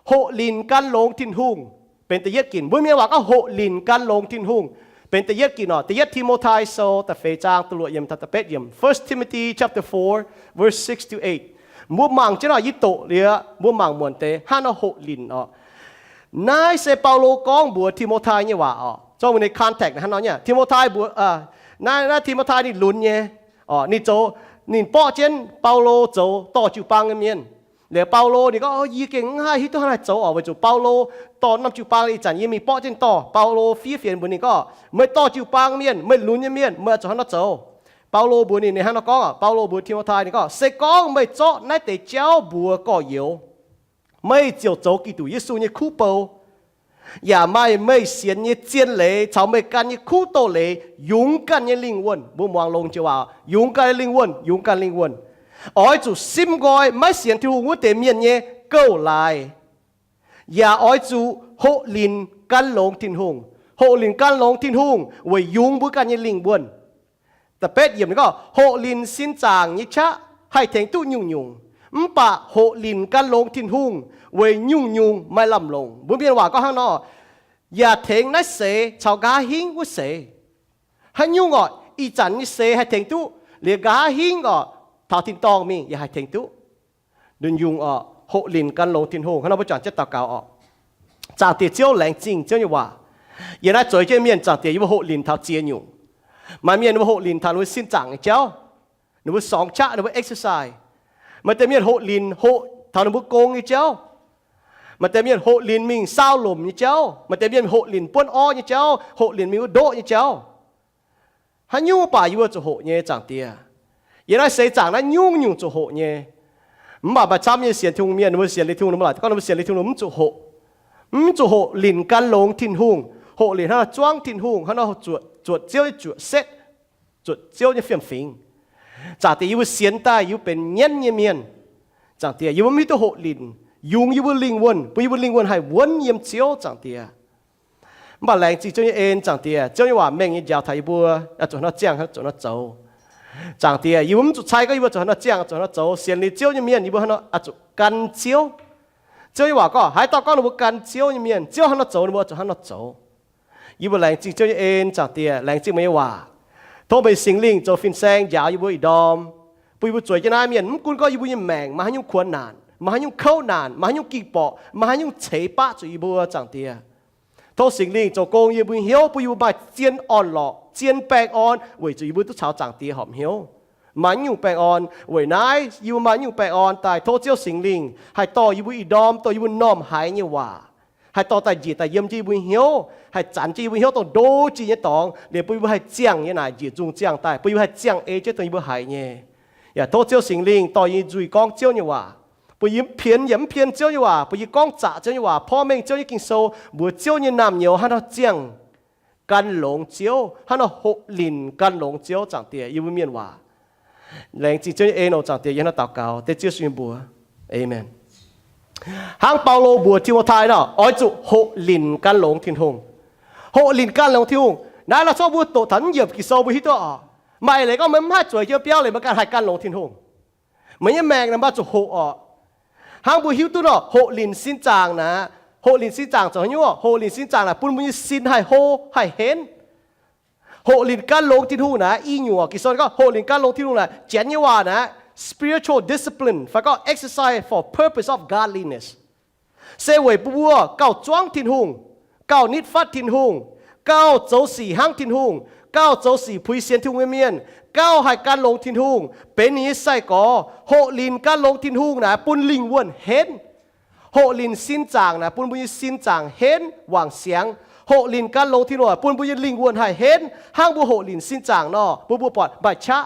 Hoqc linc gan longx Tin-Hungh benx da'yietv ginc. Mbuo mienh waac gorngv hoqc linc gan longx Tin-Hungh benx da'yietv ginc oc. Da'yietv Ti^mo^tai Sou da'feix zaang da'luoqc yiemc taux da'betv yiemc. First Timothy chapter four, verse six to eight. Mbuo mangc jienv oc, yie doqc liuz mbuo mangc muonc deix hnangv nor hoqc linc oc. Naaiv se Baulo gorngv mbuox Ti^mo^tai nyei waac oc. Zorqv mbuo nyei context hnangv nor nyei. Ti^mo^tai mbuox, naaiv, naaiv Ti^mo^tai ninh lunx nyei oc. Ninh zoux, ninh borqv jienv Baulo zoux dorh jiu-baang nyei mienh. Liuz Baulo ninh gorngv, yie gengh mv haih hiuv duqv hnangv haaix zoux oc, weic zuqc Baulo dorh norm jiu-baang. Ih zanc yie mingh borqv jienv dorh. Baulo fiev fienx mbuox ninh gorngv, meih dorh jiu-baang mienh, meih lunx nyei mienh, meih oix zuqc hnangv nor zoux. Baulo mbuox ninh, ninh hnangv nor gorngv oc. Baulo mbuox Ti^mo^tai ninh gorngv, se gorngv meih zorqv naaiv deix jauv mbuox gorx-youz, meih ziouc zoux Giduc Yesu nyei kuv bou, yaac maaih meih sienx nyei zien leiz caux meih gan nyei kuv doz-leiz yungz ganh nyei lingh wuonh. Mbuo muangx longx joux waac, yungz ganh nyei lingh wuonh, yungz ganh lingh wuonh. Oix zuqc simv nqoi maiv sienx Tin-Hungh wuov deix mienh nyei gouv-laaix, yaac oix zuqc hoqc linc gan longx Tin-Hungh. Hoqc linc gan longx Tin-Hungh weic yungz mbuo ganh nyei lingh wuonh. Da'betv yiemc ninh gorngv, hoqc linc sin zaangc nyei qaqv haih tengx duqv nyungc-nyungc, mv baac hoqc linc gan longx Tin-Hungh weic nyungc-nyungc maaih lamh longc. Mbuo mienh waac gorngv hnangv nor, yaac tengx naaiv seix caux nqa'haav hingv wuov seix. Haaix nyungc orqc, ih zanc nyei seix haih tengx duqv, liuz nqa'haav hingv orqc, taux tin-dorngh mingh yaac haih tengx duqv. Ndunh yungh orqc, hoqc linc gan longx Tin-Hungh. Hnangv nor mbuo juangc jienv daux gaux orqc. Zaangc Diex Ziouv, laengz zingh Ziouv nyei waac. Yie naaiv zueiz jienv mienh, Zaangc Diex, yie mbuo hoqc linc taux ziex nyungc. Maaih mienh ninh mbuo hoqc linc taux ninh mbuo sin zaangc nyei jauv, ninh mbuo sorngx qaqv, ninh mbuo exercise. Maaih deix mienh hoqc linc hoqc taux ninh mbuo gong nyei jauv. Maaih deix mienh hoqc linc mingh saau lomc nyei jauv. Maaih deix mienh hoqc linc buonv orv nyei jauv, hoqc linc mingh wuov ndoqv nyei jauv. Haaix nyungc baac yie mbuo zuqc hoqc nyei, Zaangc Diex. Yie naaiv seix zaangc naaiv nyungc-nyungc zuqc hoqc nyei. Mv baac maaih camv nyei sienx Tin-Hungh mienh, ninh mbuo sienx liuz Tin-Hungh, ninh mbuo laaic gorngv ninh mbuo sienx liuz Tin-Hungh mv zuqc hoqc. Mv zuqc hoqc linc gan longx Tin-Hungh. Hoqc linc hnangv nor zuangv Tin-Hungh, hnangv nor zuotc, zuotc Ziouv nyei zuotc setv, zuotc Ziouv nyei fiem-fingx. Zaangc Diex, yie mbuo sienx daaih yie mbuo benx nyienv nyei mienh. Zaangc Diex, yie mbuo mv hiuv duqv hoqc linc yungz yie mbuo lingh wuonh, bun yie mbuo lingh wuonh haih wuonv yiem Ziouv, Zaangc Diex. Mv baac laengz zingh Ziouv nyei en, Zaangc Diex. Ziouv nyei waac mengh nyei njaaux taux yie mbuo, oix zuqc hnangv nor ziangh, oix zuqc hnangv nor zoux. Zaangc Diex, yie mbuo mv zuqc cai gorngv yih mbuo zuqc hnangv nor ziangh, zuqc hnangv nor zoux. Sienx liuz Ziouv nyei mienh, yie mbuo hnangv nor oix zuqc gan Ziouv. Ziouv nyei waac gorngv, haaix dauh gorngv ninh mbuo gan Ziouv nyei mienh, Ziouv hnangv nor zoux, ninh mbuo zuqc hnangv nor zoux. Yie mbuo laengz zingh Ziouv nyei en, Zaangc Diex, laengz zingh meih nyei waac. Tov meih Singx Lingh zoux fin-saeng njaaux yie mbuo ih ndorm, bun yie mbuo zueiz jienv naaiv mienh, mv gunv gorngv yie mbuo nyei maengc maaih haaix nyungc kuonx naanc, maaih haaix nyungc kouv naanc, maaih haaix nyungc ceix baqv zuqc yie mbuo, Zaangc Diex. Tov Singx Lingh zoux gong yie mbuo nyei hnyouv, bun yie mbuo maaih zien orn-lorqc, zien baengh orn, weic zuqc yie mbuo duqv caux Zaangc Diex horpc hnyouv. Maaih nyungc baengh orn, weic naaiv yie mbuo maaih nyungc baengh orn daaih, tov Ziouv Singx Lingh haih dorh yie mbuo ih ndorm, dorh yie mbuo m'normh haiz nyei waac, haih dorh daaih njiec daaih yiem jienv yie mbuo nyei hnyouv, haih zanc jienv yie mbuo hnyouv dongh ndo jiex nyei dorngx, liuz bun yie mbuo haih ziangh nyei naaic njiec nzungh ziangh daaih, bun yie mbuo haih ziangh ei jienv dongh yie mbuo haiz nyei. Yaac tov Ziouv Singx Lingh dorh yie nzuih gorngv Ziouv nyei waac, bun yie mv pienx yaac mv pien Ziouv nyei waac, bun yie gorngv zaqc Ziouv nyei waac, porv mengh Ziouv nyei Ging-Sou, mbuox Ziouv nyei naamh nyouz hnangv nor ziangh gan longx Ziouv, hnangv nor hoqc linc gan longx Ziouv, Zaangc Diex, yie mbuo mienh waac. Laengz zingh Ziouv nyei en oc, Zaangc Diex, yie hnangv nor daux gaux dengv Ziouv Yesu nyei mbuox. Aamen. Hnangv Baulo mbuox Ti^mo^tai nor, oix zuqc hoqc linc gan longx Tin-Hungh. Hoqc linc gan longx Tin-Hungh. Naaiv nor corc mbuo doqc taux mv yiemc Ging-Sou mbuo hiuv duqv oc. Maaih leiz gorngv meih mv haih zueiz jienv biauv leiz meih ganh haih gan longx Tin-Hungh. Meih nyei maengc naaic mbuo zuqc hoqc oc. Hnangv mbuo hiuv duqv nor, hoqc linc sin zaangc naaic, hoqc linc sin zaangc zoux haaix nyungc? Hoqc linc sin zaangc naaic bun mbuo nyei sin haih hlo haih henv. Hoqc linc gan longx Tin-Hungh naaic i nyungc, Ging-Sou gorngv hoqc linc gan longx Tin-Hungh naaic, Janx nyei waac naaic, spiritual discipline, fai gorngv exercise for purpose of godliness. Se weic bun mbuo gauh zuangv Tin-Hungh, gauh nitv fatv Tin-Hungh, gauh zoux sic hnangv Tin-Hungh, gauh zoux sic puix sienx Tin-Hungh nyei mienh, gauh haih gan longx Tin-Hungh, benx ninh nyei sai-gorx. Hoqc linc gan longx Tin-Hungh naaic bun lingh wuonh henv. Hoqc linc sin zaangc naaic bun mbuo nyei sin zaangc henv wangc siangx. Hoqc linc gan longx Tin-Hungh bun mbuo nyei lingh wuonh haih henv. Hnangv mbuo hoqc linc sin zaangc nor, mbuo, mbuo buatc maaih qaqv.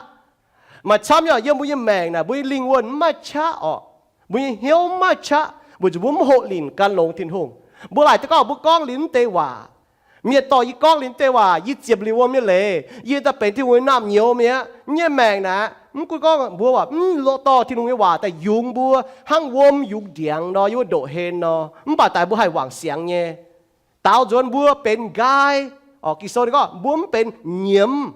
Maaih camv nyei, yiem mbuo nyei maengc naaic mbuo nyei lingh wuonh mv maaih qaqv orqc. Mbuo nyei hnyouv mv maaih qaqv weic zuqc mbuo mv hoqc linc gan longx Tin-Hungh. Mbuo laaic duqv gorngv mbuo gorngv liuz mv deix waac, mienh dorh yie gorngv liuz mv deix waac, yie ziepc liuz wuom nyei leiz, yie daaih benx Tin-Hungh nyei naamh nyouz mi'aqv. Yie nyei maengc naaic mv gunv gorngv mbuo waac mv lorqc dorh Tin-Hungh nyei waac daaih yungz mbuo hnangv wuom yungz ndiangx nor, yie mbuo ndoqc hlen nor, mv baac daaih mbuo haih wangc siangx nyei. Daaux nzuonx mbuo benx nqaai. Orqc, Ging-Sou ninh gorngv mbuo mv benx nyiemz.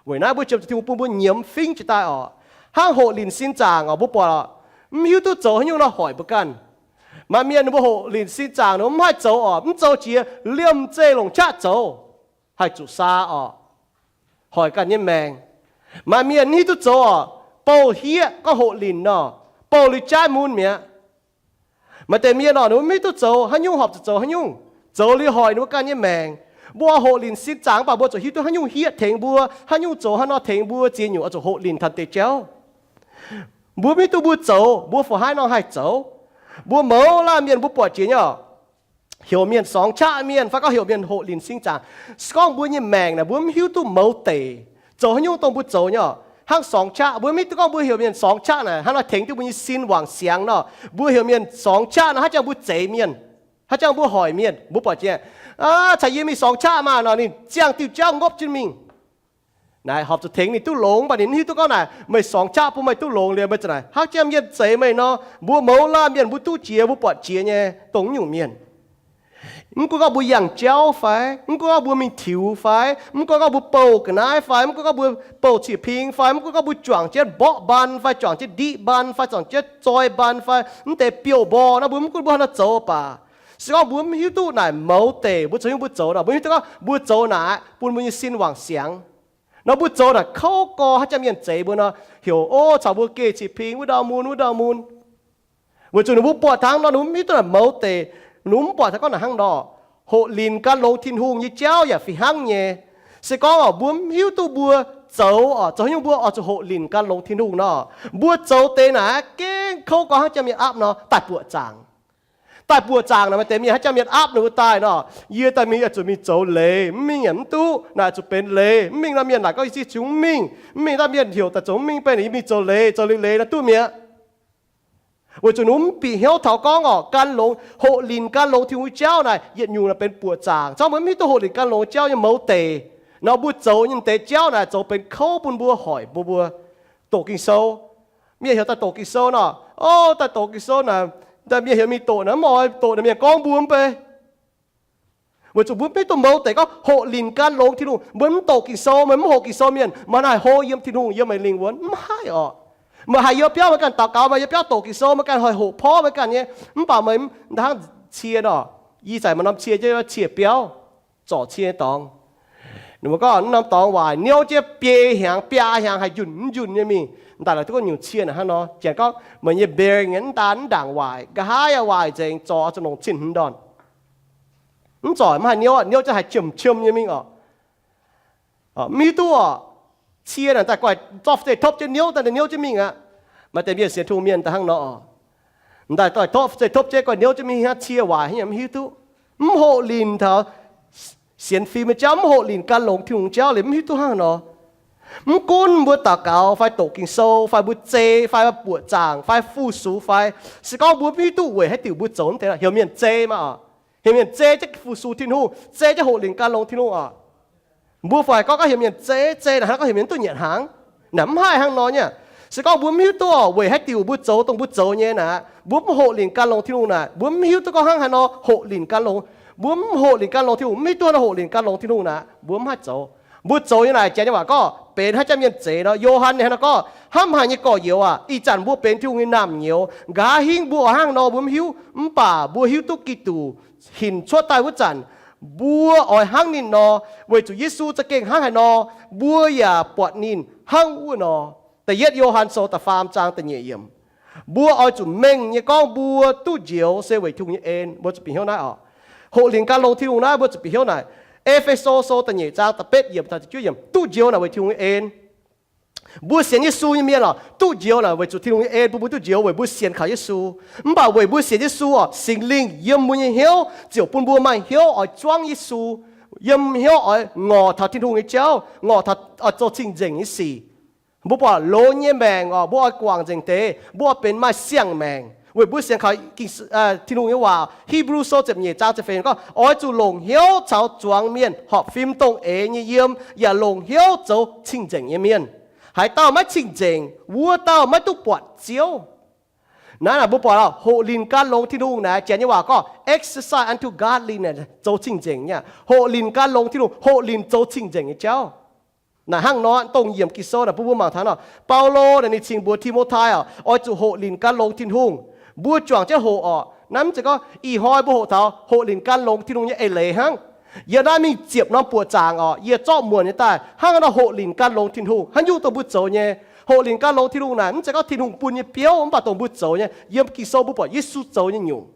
Weic naaiv mbuo jiem zuqc Tin-Hungh bun mbuo nyiemz fingv jiez daaih orqc. Hnangv hoqc linc sin zaangc orqc, mbuo buatc orqc, mv hiuv duqv zoux haaix nyungc nor hoic mbuo ganh. Maaih mienh ninh mbuo hoqc linc sin zaangc, ninh mbuo mv haih zoux orqc, mv zoux jiex, liemh zeih longc qaqv zoux, haih zuqc saa orqc, hoic ganh nyei maengc. Maaih mienh mv hiuv duqv zoux orqc, bouh hieqv gorngv hoqc linc nor, bouh liuz jaaiv mun mi'aqv. Maaih deix mienh orqc, ninh mbuo mv hiuv duqv zoux haaix nyungc, horpc zuqc zoux haaix nyungc, zoux liuz hoic ninh mbuo ganh nyei maengc. Mbuo hoqc linc sin zaangc mv baac mbuo zuqc hiuv duqv haaix nyungc hieqv tengx mbuo, haaix nyungc zoux haaix nor tengx mbuo ziex nyungc oix zuqc hoqc linc taux deix jauv. Mbuo mv hiuv duqv mbuo zoux, mbuo fih hnangv nor haih zoux. Mbuo mouz laanh mienh mbuo buatc jiex nyei orqc, heuc mienh sorngx qaqv mienh fai gorngv heuc mienh hoqc linc sin zaangc. Se gorngv mbuo nyei maengc naaic mbuo mv hiuv duqv mouz deic zoux haaix nyungc dongh mbuo zoux nyei orqc, hnangv sorngx qaqv, mbuo mv hiuv duqv gorngv mbuo heuc mienh sorngx qaqv naaic hnangv nor tengx duqv mbuo nyei sin wangc siangx nor. Mbuo heuc mienh sorngx qaqv nor hnangv jangx mbuo zeiz mienh, hnangv jangx mbuo hoic mienh. Mbuo buatc jiex, aa, caux yie mingh sorngx qaqv maah nor, ninh ziangh diuh jauv ngopv jienv mingh. Naaic horpc zuqc tengx ninh duqv longx, mv baac ninh mv hiuv duqv gorngv naaic meih sorngx qaqv bun meih duqv longx liuz meih za'naaic hnangv jangx mienh zeiz meih nor. Mbuo mouz laanh mienh mbuo duqv jiex, mbuo buatc jiex nyei dongh nyungc mienh. Mv gunv gorngv mbuo yangh jauv fai, mv gunv gorngv mbuo mingh tiux fai, mv gunv gorngv mbuo bouh ga'naaiv fai, mv gunv gorngv mbuo bouh cih ping fai, mv gunv gorngv mbuo juangc jienv mborqv mbaan fai juangc jienv ndiqv mbaan fai juangc jienv zoi mbaan fai mv deix biouv mborqv nor, mbuo mv gunv mbuo haaix nor zoux baac, se gorngv mbuo mv hiuv duqv naaic mouz deic mbuo zoux haaix nyungc, mbuo zoux nor, mbuo hiuv duqv gorngv mbuo zoux naaic bun mbuo nyei sin wangc siangx nor, mbuo zoux naaic kouv gorx hnangv jangx mienh zeiz mbuo nor, heuc, o, caux mbuo geh cih ping wuov ndau mun, wuov ndau mun. Weic zuqc ninh mbuo buatc taux nor, ninh mbuo mv hiuv duqv naaic mouz deic, ninh mbuo mv buatc taux gorngv naaic hnangv nor. Hoqc linc gan longx Tin-Hungh nyei jauv yaac fih hnangv nyei. Se gorngv orqc, mbuo mv hiuv duqv mbuo zoux orqc, zoux haaix nyungc mbuo oix zuqc hoqc linc gan longx Tin-Hungh nor, mbuo zoux deix naaic gengh kouv gorx hnangv jangx mienh aapv nor, daaih buoqc zaangc. Daaih buoqc zaangc naaic, maaih deix mienh hnangv jangx mienh aapv ninh mbuo daaih nor, yie daaih mingh yaac zuqc mingh zoux leiz, mv mingh yaac mv duqv, naaic zuqc benx leiz. Mv mingh nor mienh naaic gorngv yie ziex zungv mv mingh, mv mingh nor mienh heuc daaih zoux mv mingh, beiv naaic yie mingh zoux leiz, zoux leiz leiz nor duqv mi'aqv. Weic zuqc ninh mv bieqc hnyouv taux gorngv orqc, gan longx, hoqc linc gan longx Tin-Hungh jauv naaic yietc nyungc naaic benx buoqc zaangc. Gorngv mbuo mv hiuv duqv hoqc linc gan longx jauv nyei mouz deic nor, mbuo zoux nyei deix jauv naaic zoux benx kouv bun mbuo, hoic mbuo, mbuo doqc Ging-Sou. Mienh heuc daaih doqc Ging-Sou nor, o, daaih doqc Ging-Sou naaic, daaih mienh heuc mingh doqc naaic, mv oix doqc naaic mienh gorngv mbuo mv bei. Weic zuqc mbuo mv hiuv duqv mouz deic gorngv hoqc linc gan longx Tin-Hungh. Mbuo mv doqc Ging-Sou, meih mv hoqc Ging-Sou mienh, meih naaic hlo yiem Tin-Hungh, yiem meih lingh wuonx mv haih orqc. Meih haih yiem biauv meih ganh daux gaux, meih yiem biauv doqc Ging-Sou, meih ganh hoic hoqc porv meih ganh nyei, mv baac meih hnangv cie nor, yie zaqc maaih norm cie, cie biauv, zorc cie dorngx. Ninh mbuo gorngv norm dorngx waaic niouv jienv biei hnyangx, biaa hnyangx haih njunh mv njunh nyei mingh. Daaih laaix duqv gorngv nyungc cie naaic hnangv nor, janx gorngv meih nyei bearing mv daan mv ndaangc waaic, nqa'haav yaac waaic nzengc, zorc zuqc longc cin hmz ndorn. Mv zorc mv haih niouv, niouv jienv haih qiemx-qiemx nyei mingh orqc. Mv hiuv duqv orqc. Cie naaic daaih guaih zorqv fu'zei topv jienv niouv, daaih niouv jienv mingh aqv. Maaih deix mienh sienx Tin-Hungh mienh daaih hnangv nor orqc. Daaih doix topv fu'zei topv jienv guaih niouv jienv mingh hnangv cie waaic haaix nyungc mv hiuv duqv. Mv hoqc linc taux sienx fim nyei jauv, mv hoqc linc gan longx Tin-Hungh jauv liuz mv hiuv duqv hnangv nor. Mv gunv mbuo daux gaux fai doqc Ging-Sou fai mbuo zei fai buoqc zaangc fai fu-sux fai, se gorngv mbuo mv hiuv duqv weic haaix diuc mbuo zoux deix, heuc mienh zei maah orqc. Heuc mienh zei jienv fu-sux Tin-Hungh, zei jienv hoqc linc gan longx Tin-Hungh orqc. Mbuo fai gorngv, gorngv heuc mienh zei, zei naaic hnangv gorngv heuc mienh duqv nyanc hnaangx. Naaic mv haih hnangv nor nyei. Se gorngv mbuo mv hiuv duqv weic haaix diuc mbuo zoux dongh mbuo zoux nyei naaic, mbuo mv hoqc linc gan longx Tin-Hungh naaic, mbuo mv hiuv duqv gorngv hnangv haaix nor hoqc linc gan longx. Mbuo mv hoqc linc gan longx Tin-Hungh, mv hiuv duqv hnangv nor hoqc linc gan longx Tin-Hungh naaic, mbuo mv haih zoux. Mbuo zoux nyei naaic janx nyei waac gorngv benx hnangv jangx mienh zeiz nor. Yo^han ninh hnangv nor gorngv, hnamv haic nyei gorx-youz aac, ih zanc mbuo benx Tin-Hungh nyei naamh nyouz. Nqa'haav hingv mbuo oix hnangv nor mbuo mv hiuv, mv baac mbuo hiuv duqv Giduc hinc cuotv daaih wuov zanc, mbuo oix hnangv ninh nor, weic zuqc Yesu za'gengh hnangv haaix nor, mbuo yaac buatc ninh hnangv wuov nor. Da'yietv Yo^han Sou da'faam zaang da'nyeic yiemc. Mbuo oix zuqc mengh nyei gorngv mbuo duqv njoux se weic Tin-Hungh nyei en. Mbuo zuqc bieqc hnyouv naaiv oc. Hoqc linc gan longx Tin-Hungh naaiv mbuo zuqc bieqc hnyouv naaic. E^fe^so Sou da'nyeic zaang da'betv yiemc taux da'juov yiemc. Duqv njoux naaic weic Tin-Hungh nyei en. Mbuo sienx Yesu nyei mienh oc, duqv njoux naaic weic zuqc Tin-Hungh nyei en bun mbuo duqv njoux weic mbuo sienx kaux Yesu. Mv baac weic mbuo sienx Yesu oc, Singx Lingh yiem mbuo nyei hnyouv ziouc bun mbuo maaih hnyouv oix zuangv Yesu, yiem hnyouv oix ngorc taux Tin-Hungh nyei jauv, ngorc taux oix zoux cing-nzengc nyei sic. Mbuo buatc longx nyei maengc oc, mbuo oix guangc nzengc deix, mbuo oix benx maaih siang-maengc weic mbuo sienx kaux Tin-Hungh nyei waac. Hipv^lu Sou ziepc nyeic zaang ziepc feix gorngv, oix zuqc longc hnyouv caux zuangx mienh, horpc fim dongh eix nyei yiem, yaac longc hnyouv zoux cing-nzengc nyei mienh. Haaix dauh maiv cing-nzengc, wuov dauh maiv duqv buatc Ziouv. Naaiv naaic mbuo buatc hoqc linc gan longx Tin-Hungh naaic, janx nyei waac gorngv exercise unto godliness, zoux cing-nzengc nyei. Hoqc linc gan longx Tin-Hungh, hoqc linc zoux cing-nzengc nyei jauv. Naaic hnangv nor, dongh yiemc Ging-Sou naaic bun mbuo mangc taux nor, Baulo naaic ninh cingx mbuox Ti^mo^tai oc, oix zuqc hoqc linc gan longx Tin-Hungh. Mbuo juangc jienv hoqc oc. Naaiv mv zeiz gorngv ih hnoi mbuo hoqc taux hoqc linc gan longx Tin-Hungh nyei eix leiz hnangv. Yie naaiv mingh ziepc norm buoqc zaangc orqc, yie zorqv muonc nyei daaih hnangv haaix nor hoqc linc gan longx Tin-Hungh. Haaix nyungc dongh mbuo zoux nyei hoqc linc gan longx Tin-Hungh naaic, mv zeiz gorngv Tin-Hungh bun nyei biouv, mv baac dongh mbuo zoux nyei. Yiem Ging-Sou mbuo buatc Yesu zoux nyei nyungc.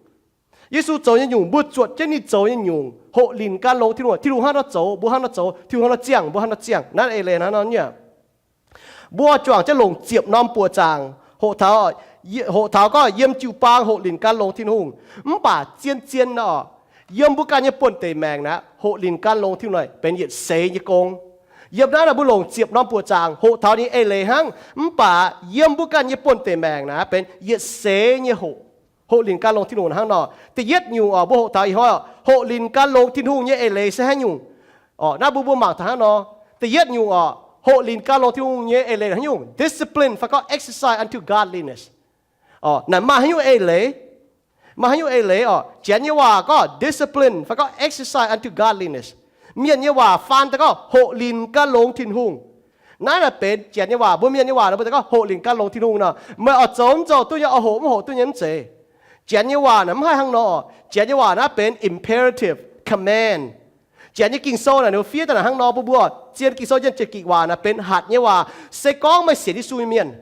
Yesu zoux nyei nyungc, mbuo zuotc jienv ninh zoux nyei nyungc hoqc linc gan longx Tin-Hungh. Tin-Hungh hnangv haaix nor zoux, mbuo hnangv haaix nor zoux. Tin-Hungh hnangv haaix nor ziangh, mbuo hnangv haaix nor ziangh. Naaiv eix leiz hnangv nor nyei. Mbuo juangc jienv longc ziepc norm buoqc zaangc hoqc taux, hoqc taux gorngv yiem jiu-baang hoqc linc gan longx Tin-Hungh. Mv baac zien-zien nor, yiem mbuo ganh nyei buonv-deic maengc naaic, hoqc linc gan longx Tin-Hungh naaic benx yietc seix nyei gong. Yiem naaiv naaic mbuo longc ziepc norm buoqc zaangc hoqc taux ninh eix leiz hnangv, mv baac yiem mbuo ganh nyei buonv-deic maengc naaic benx yietc seix nyei hoqc. Hoqc linc gan longx Tin-Hungh hnangv nor. Da'yietv nyungc orqc, mbuo hoqc taux ih hnoi orqc, hoqc linc gan longx Tin-Hungh nyei eix leiz se haaix nyungc? Orqc, naaiv mbuo mbuo mangc taux hnangv nor. Da'yietv nyungc orqc, hoqc linc gan longx Tin-Hungh nyei eix leiz haaix nyungc? Discipline fai gorngv exercise unto godliness. Orqc, naaic maaih haaix nyungc eix leiz? Maaih haaix nyungc eix leiz orqc? Janx nyei waac gorngv discipline fai gorngv exercise unto godliness. Mienh nyei waac faan daaih gorngv hoqc linc gan longx Tin-Hungh. Naaiv naaic benx Janx nyei waac. Mbuo Mienh nyei waac nor mbuo daaih gorngv hoqc linc gan longx Tin-Hungh nor, meih oix zoux mv zoux duqv nyei, oix hoqc mv hoqc duqv nyei, mv zeiz. Janx nyei waac naaic mv haih hnangv nor. Janx nyei waac naaiv benx imperative, command. Janx nyei Ging-Sou naaic ninh fiev daaih naaic hnangv nor, mbuo mbuo zien Ging-Sou nyei ziex gitc waac naaic benx hatc nyei waac. Se gorngv meih sienx Yesu nyei mienh,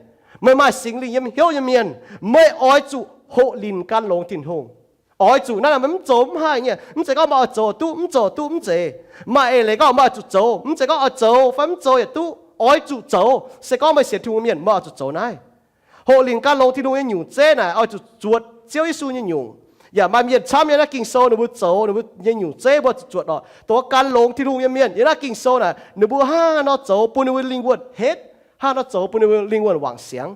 meih maaih Singx Lingh yiem hnyouv nyei mienh, meih oix zuqc hoqc linc gan longx Tin-Hungh. Oix zuqc naaiv, meih mv zoux mv haih nyei. Mv zeiz gorngv meih oix zoux duqv, mv zoux duqv, mv zeiz. Maaih eix leiz gorngv meih oix zuqc zoux, mv zeiz gorngv oix zoux fai mv zoux yaac duqv, oix zuqc zoux. Se gorngv meih sienx Tin-Hungh mienh, meih oix zuqc zoux naaiv. Hoqc linc gan longx Tin-Hungh nyei nyungc zeiv naaic oix zuqc zuotc Ziouv Yesu nyei nyungc. Yaac maaih mienh camv nyei naaiv Ging-Sou ninh mbuo zoux, ninh mbuo nyei nyungc zeiv mbuo zuqc zuotc orqc. Dongh wuov gan longx Tin-Hungh nyei mienh yiem naaiv Ging-Sou naaic ninh mbuo hnangv haaix nor zoux bun ninh mbuo lingh wuonh hetv, hnangv haaix nor zoux bun ninh mbuo lingh wuonh wangc siangx.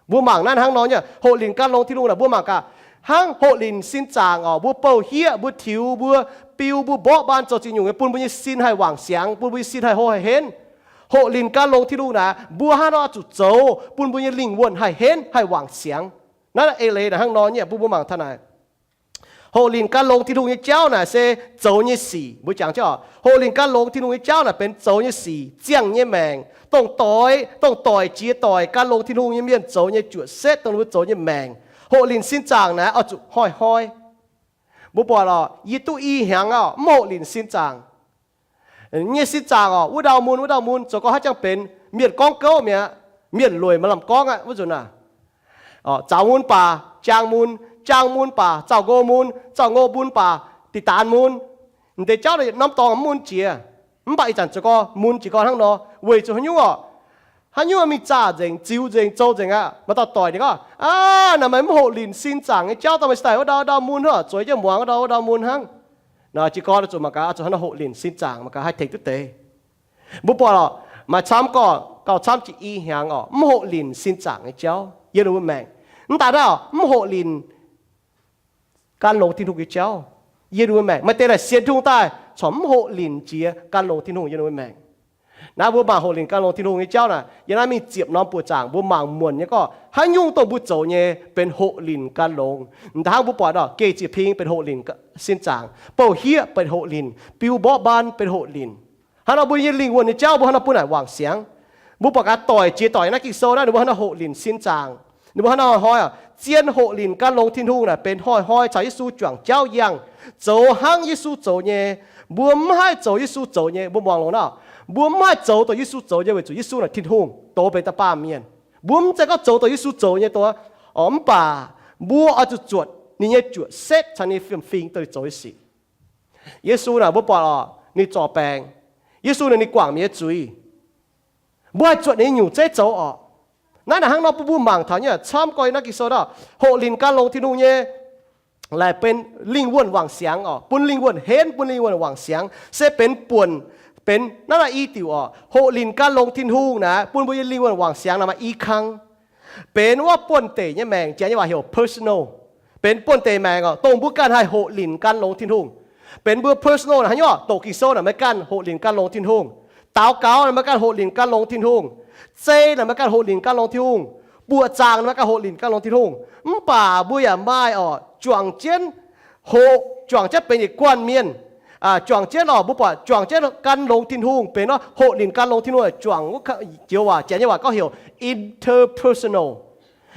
Mbuo mangc naaiv hnangv nor nyei, hoqc linc gan longx Tin-Hungh naaic mbuo mangc gaax, hnangv hoqc linc sin zaangc orqc, mbuo bouh hieqv, mbuo tiux, mbuo biu, mbuo mborqv mbaan zoux ziex nyungc nyei bun mbuo nyei sin haih wangc siangx, bun mbuo nyei sin haih hlo haih henv. Hoqc linc gan longx Tin-Hungh naaic mbuo hnangv haaix nor oix zuqc zoux bun mbuo nyei lingh wuonh haih henv haih wangc siangx. Naaiv eix leiz naaic hnangv nor nyei, mbuo mbuo mangc taux naaic. Hoqc linc gan longx Tin-Hungh nyei jauv naaic se zoux nyei sic. Mbuo jangx jienv orqc, hoqc linc gan longx Tin-Hungh nyei jauv naaic benx zoux nyei sic, ziangh nyei maengc, dongh doix, dongh doic jiex doic gan longx Tin-Hungh nyei mienh zoux nyei juoqc setv, dongh ninh mbuo zoux nyei maengc. Hoqc linc sin zaangc naaic oix zuqc hnoi-hnoi. Mbuo buatc orqc, yie duqv i hnyangx orqc, mv hoqc linc sin zaangc nyei sin zaangc orqc, wuov ndau mun, wuov ndau mun, zoux gorngv haaix jangx benx mienh gorngv gouv mi'aqv, mienh lueic maaih lamh gorngv aqv wuov nzunc naaic. Zaux mun baac jaang mun, jaang mun baac zaux ngo mun, zaux ngo mun baac diqc daanx mun. M'deix jauv naaic yietc norm dorngx mv mun jiex, mv baac ih zanc zoux gorngv mun jiez gorn hnangv nor. Weic zuqc haaix nyungc orqc? Haaix nyungc mingh zaah nzengc, ziux nzengc, zoux nzengc aqv. Maaih dauh doic ninh gorngv, aav, naaic meih mv hoqc linc sin zaangc nyei jauv, dongh meih sdaaih wuov ndau wuov ndau mun hnangv, zueiz jienv muangx wuov ndau wuov ndau mun hnangv. Naaic jiez gorn oix zuqc mangc gaax, oix zuqc hnangv nor hoqc linc sin zaangc mangc gaax haih tengx duqv deix. Mbuo buatc lorqc, maaih camv gorqv, gauh camv jiex i hnyangx orqc, mv hoqc linc sin zaangc nyei jauv yiem ninh mbuo maengc. Mv daaih naaiv mv hoqc linc gan longx Tin-Hungh nyei jauv yiem ninh mbuo maengc. Maaih deix naaic sienx Tin-Hungh daaih corc mv hoqc linc jiex gan longx Tin-Hungh yiem ninh mbuo maengc. Naaiv mbuo mangc hoqc linc gan longx Tin-Hungh nyei jauv naaic, yiem naaiv mingh ziepc norm buoqc zaangc mbuo mangc muonc nyei gorqv haaix nyungc dongh mbuo zoux nyei benx hoqc linc gan longx. M'daaih hnangv mbuo buatc nor, geh ziec ping benx hoqc linc sin zaangc, bouh hieqv benx hoqc linc, biu mborqv mbaan benx hoqc linc. Hnangv nor mbuo nyei lingh wuonh nyei jauv mbuo hnangv nor bun naaic wangc siangx. Mbuo buatc gaax doic jiex doic naaiv Ging-Sou naaiv ninh mbuo hnangv nor hoqc linc sin zaangc. Ninh mbuo hnangv nor hnoi-hnoi zien hoqc linc gan longx Tin-Hungh naaic benx hnoi-hnoi caux Yesu juangc jauv yangh, zoux hnangv Yesu zoux nyei. Mbuo mv haih zoux Yesu zoux nyei, mbuo muangx longx nor. Mbuo mv haih zoux dongh Yesu zoux nyei weic zuqc Yesu naaic Tin-Hungh, doz benx da'baamh mienh. Mbuo mv zeiz gorngv zoux dongh Yesu zoux nyei doz, mv baac mbuo oix zuqc zuotc ninh nyei juoqc setv caux ninh fiem-fingx dongh ninh zoux nyei sic. Yesu naaic mbuo buatc orqc, ninh zorc baengc. Yesu naaic ninh guangc mienh nyei zuiz. Mbuo haih zuotc ninh nyei nyungc zeiv zoux orqc. Naaiv naaic hnangv nor bun mbuo mangc taux nyei camv gorx yiem naaiv Ging-Sou nor, hoqc linc gan longx Tin-Hungh nyei laaic benx lingh wuonh wangc siangx orqc, bun lingh wuonh henv, bun lingh wuonh wangc siangx, se benx buonc, benx naaiv naaic i diuc orqc. Hoqc linc gan longx Tin-Hungh naaic bun mbuo nyei lingh wuonh wangc siangx naaic maaih i kang. Benx wuov buonv-deic nyei maengc, Janx nyei waac heuc personal. Benx buonv-deic maengc orqc, dongh mbuo ganh haih hoqc linc gan longx Tin-Hungh. Benx mbuo personal naaic haaix nyungc orqc? Doqc Ging-Sou naaic meih ganh hoqc linc gan longx Tin-Hungh. Daux gaux naaic meih ganh hoqc linc gan longx Tin-Hungh. Zei naaic meih ganh hoqc linc gan longx Tin-Hungh. Buoqc zaangc naaic meih ganh hoqc linc gan longx Tin-Hungh. Mv baac mbuo yaac maaih orqc, juangc jienv hoqc, juangc jienv benx yietc guanh mienh. Juangc jienv orqc, mbuo buatc juangc jienv gan longx Tin-Hungh benx nor, hoqc linc gan longx Tin-Hungh juangc wuov joux waac, Janx nyei waac gorngv heuc interpersonal.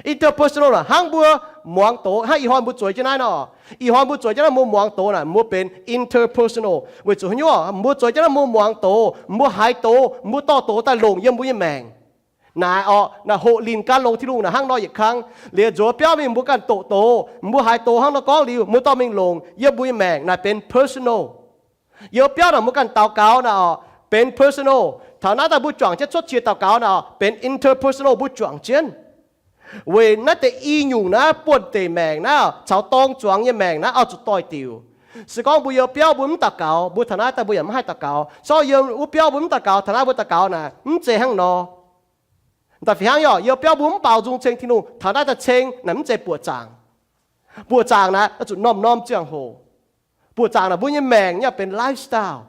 Interpersonal naaic hnangv mbuo muangx doz, hnangv ih hnoi mbuo zueiz jienv naaiv nor. Ih hnoi mbuo zueiz jienv naaiv mbuo muangx doz naaic, mbuo benx interpersonal. Weic zuqc haaix nyungc? Mbuo zueiz jienv naaiv mbuo muangx doz, mbuo haiz doz, mbuo dorh doz daaih longc yiem mbuo nyei maengc. Naaic orqc, naaic hoqc linc gan longx Tin-Hungh naaic hnangv nor yietc kang. Liuz nzuonx biauv mingh mbuo ganh doqc doz, mbuo haiz doz hnangv nor gorngv liuz, mbuo dorh mingh longc yiem mbuo nyei maengc. Naaic benx personal. Yiem biauv naaic mbuo ganh daux gaux naaic orqc, benx personal. Taux naaiv daaih mbuo juangc jienv cuotv qiex daux gaux naaic orqc, benx interpersonal, mbuo juangc jienv. Weic naaiv deix i nyungc naaiv buonv-deic maengc naaiv caux dorng zuangx nyei maengc naaiv oix zuqc doix-diuc. Se gorngv mbuo yiem biauv mbuo mv daux gaux, mbuo taux naaiv daaih mbuo yaac mv haih daux gaux. Se gorngv yiem wuov biauv mbuo mv daux gaux, taux naaiv mbuo daux gaux naaic mv zeiz hnangv nor. Daaih fih hnangv yie, yiem biauv mbuo mv baaux nzung ceng Tin-Hungh, taux naaiv daaih ceng naaic mv zeiz buoqc zaangc. Buoqc zaangc naaic oix zuqc norm-norm ziangh hoc. Buoqc zaangc naaic mbuo nyei maengc yaac benx lifestyle,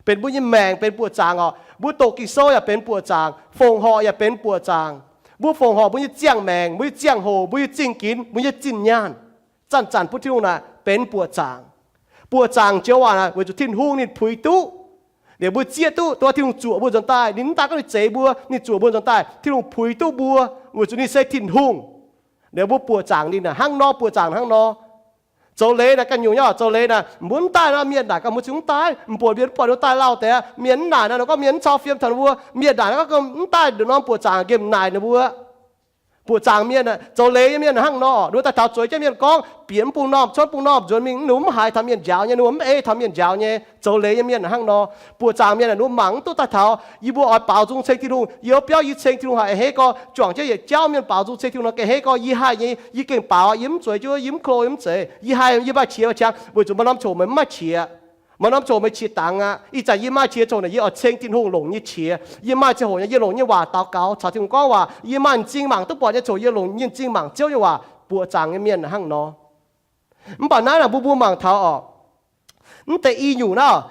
benx mbuo nyei maengc benx buoqc zaangc orqc. Mbuo doqc Ging-Sou yaac benx buoqc zaangc, fongc horc yaac benx buoqc zaangc. Mbuo fongc horc mbuo nyei ziangh maengc, mbuo nyei ziangh hoc, mbuo nyei zingh ginx, mbuo nyei zinh nyaanh, zanc-zanc bun Tin-Hungh naaic benx buoqc zaangc. Buoqc zaangc joux waac naaic weic zuqc Tin-Hungh ninh puix duqv. Liuz mbuo zieqv duqv, duqv Tin-Hungh zuoqc mbuo nzuonx daaih, ninh mv daan gorngv ninh zeix mbuo, ninh zuoqc mbuo nzuonx daaih, Tin-Hungh puix duqv mbuo, weic zuqc ninh se Tin-Hungh. Liuz mbuo buoqc zaangc ninh hnangv nor, buoqc zaangc hnangv nor. Zoux leiz naaic ganh nyungc nyei, zoux leiz naaic mbuo mv daaih nor, mienh naaic ganh mbuo ziouc mv daaih, mv buatc mienh, mv buatc ninh daaih lauh deix, mienh mv naaic nor, gorngv mienh mv cau fiem taux ninh mbuo, mienh naaic nor, gorngv mv daaih nor, buoqc zaangc nqemh naaic ninh mbuo. Buoqc zaangc mienh, zoux leiz nyei mienh hnangv nor, ninh mbuo daaih taux zueiz jienv mienh gorngv, bieqc mv bung normh, cuotv bung normh, nzuonx mingh, ninh mbuo mv haiz taux mienh njaaux nyei, ninh mbuo mv ei taux mienh njaaux nyei. Zoux leiz nyei mienh hnangv nor. Buoqc zaangc mienh ninh mbuo mangc mv duqv daaih taux yie mbuo oix baaux nzung ceng Tin-Hungh, yie biauv yie ceng Tin-Hungh haiz a'hneiv gorx, juangc jienv yietc jauv mienh baaux nzung ceng Tin-Hungh nor, ga'hneiv gorx yie haih nyei, yie gengh baaux, yie mv zueiz jienv, yie mv klo, yie mv zeiz, yie haih, yie maaih qiex maaih qangx, weic zuqc maaih norm coc meih mv maaih qiex. Maaih norm coc meih qiex dangx aqv. Ih zanc yie maaih qiex coc naaic, yie oix ceng Tin-Hungh longc nyei qiex. Yie maaih ziangh hoc yie longc nyei waac daux gaux caux Tin-Hungh gorngv waac. Yie maaih m'zing mangc duqv buatc nyei coc yie longc nyei m'zing mangc Ziouv nyei waac. Buoqc zaangc nyei mienh hnangv nor. Mv baac naaiv naaic mbuo, mbuo mangc taux orqc, mv deix i nyungc naaiv,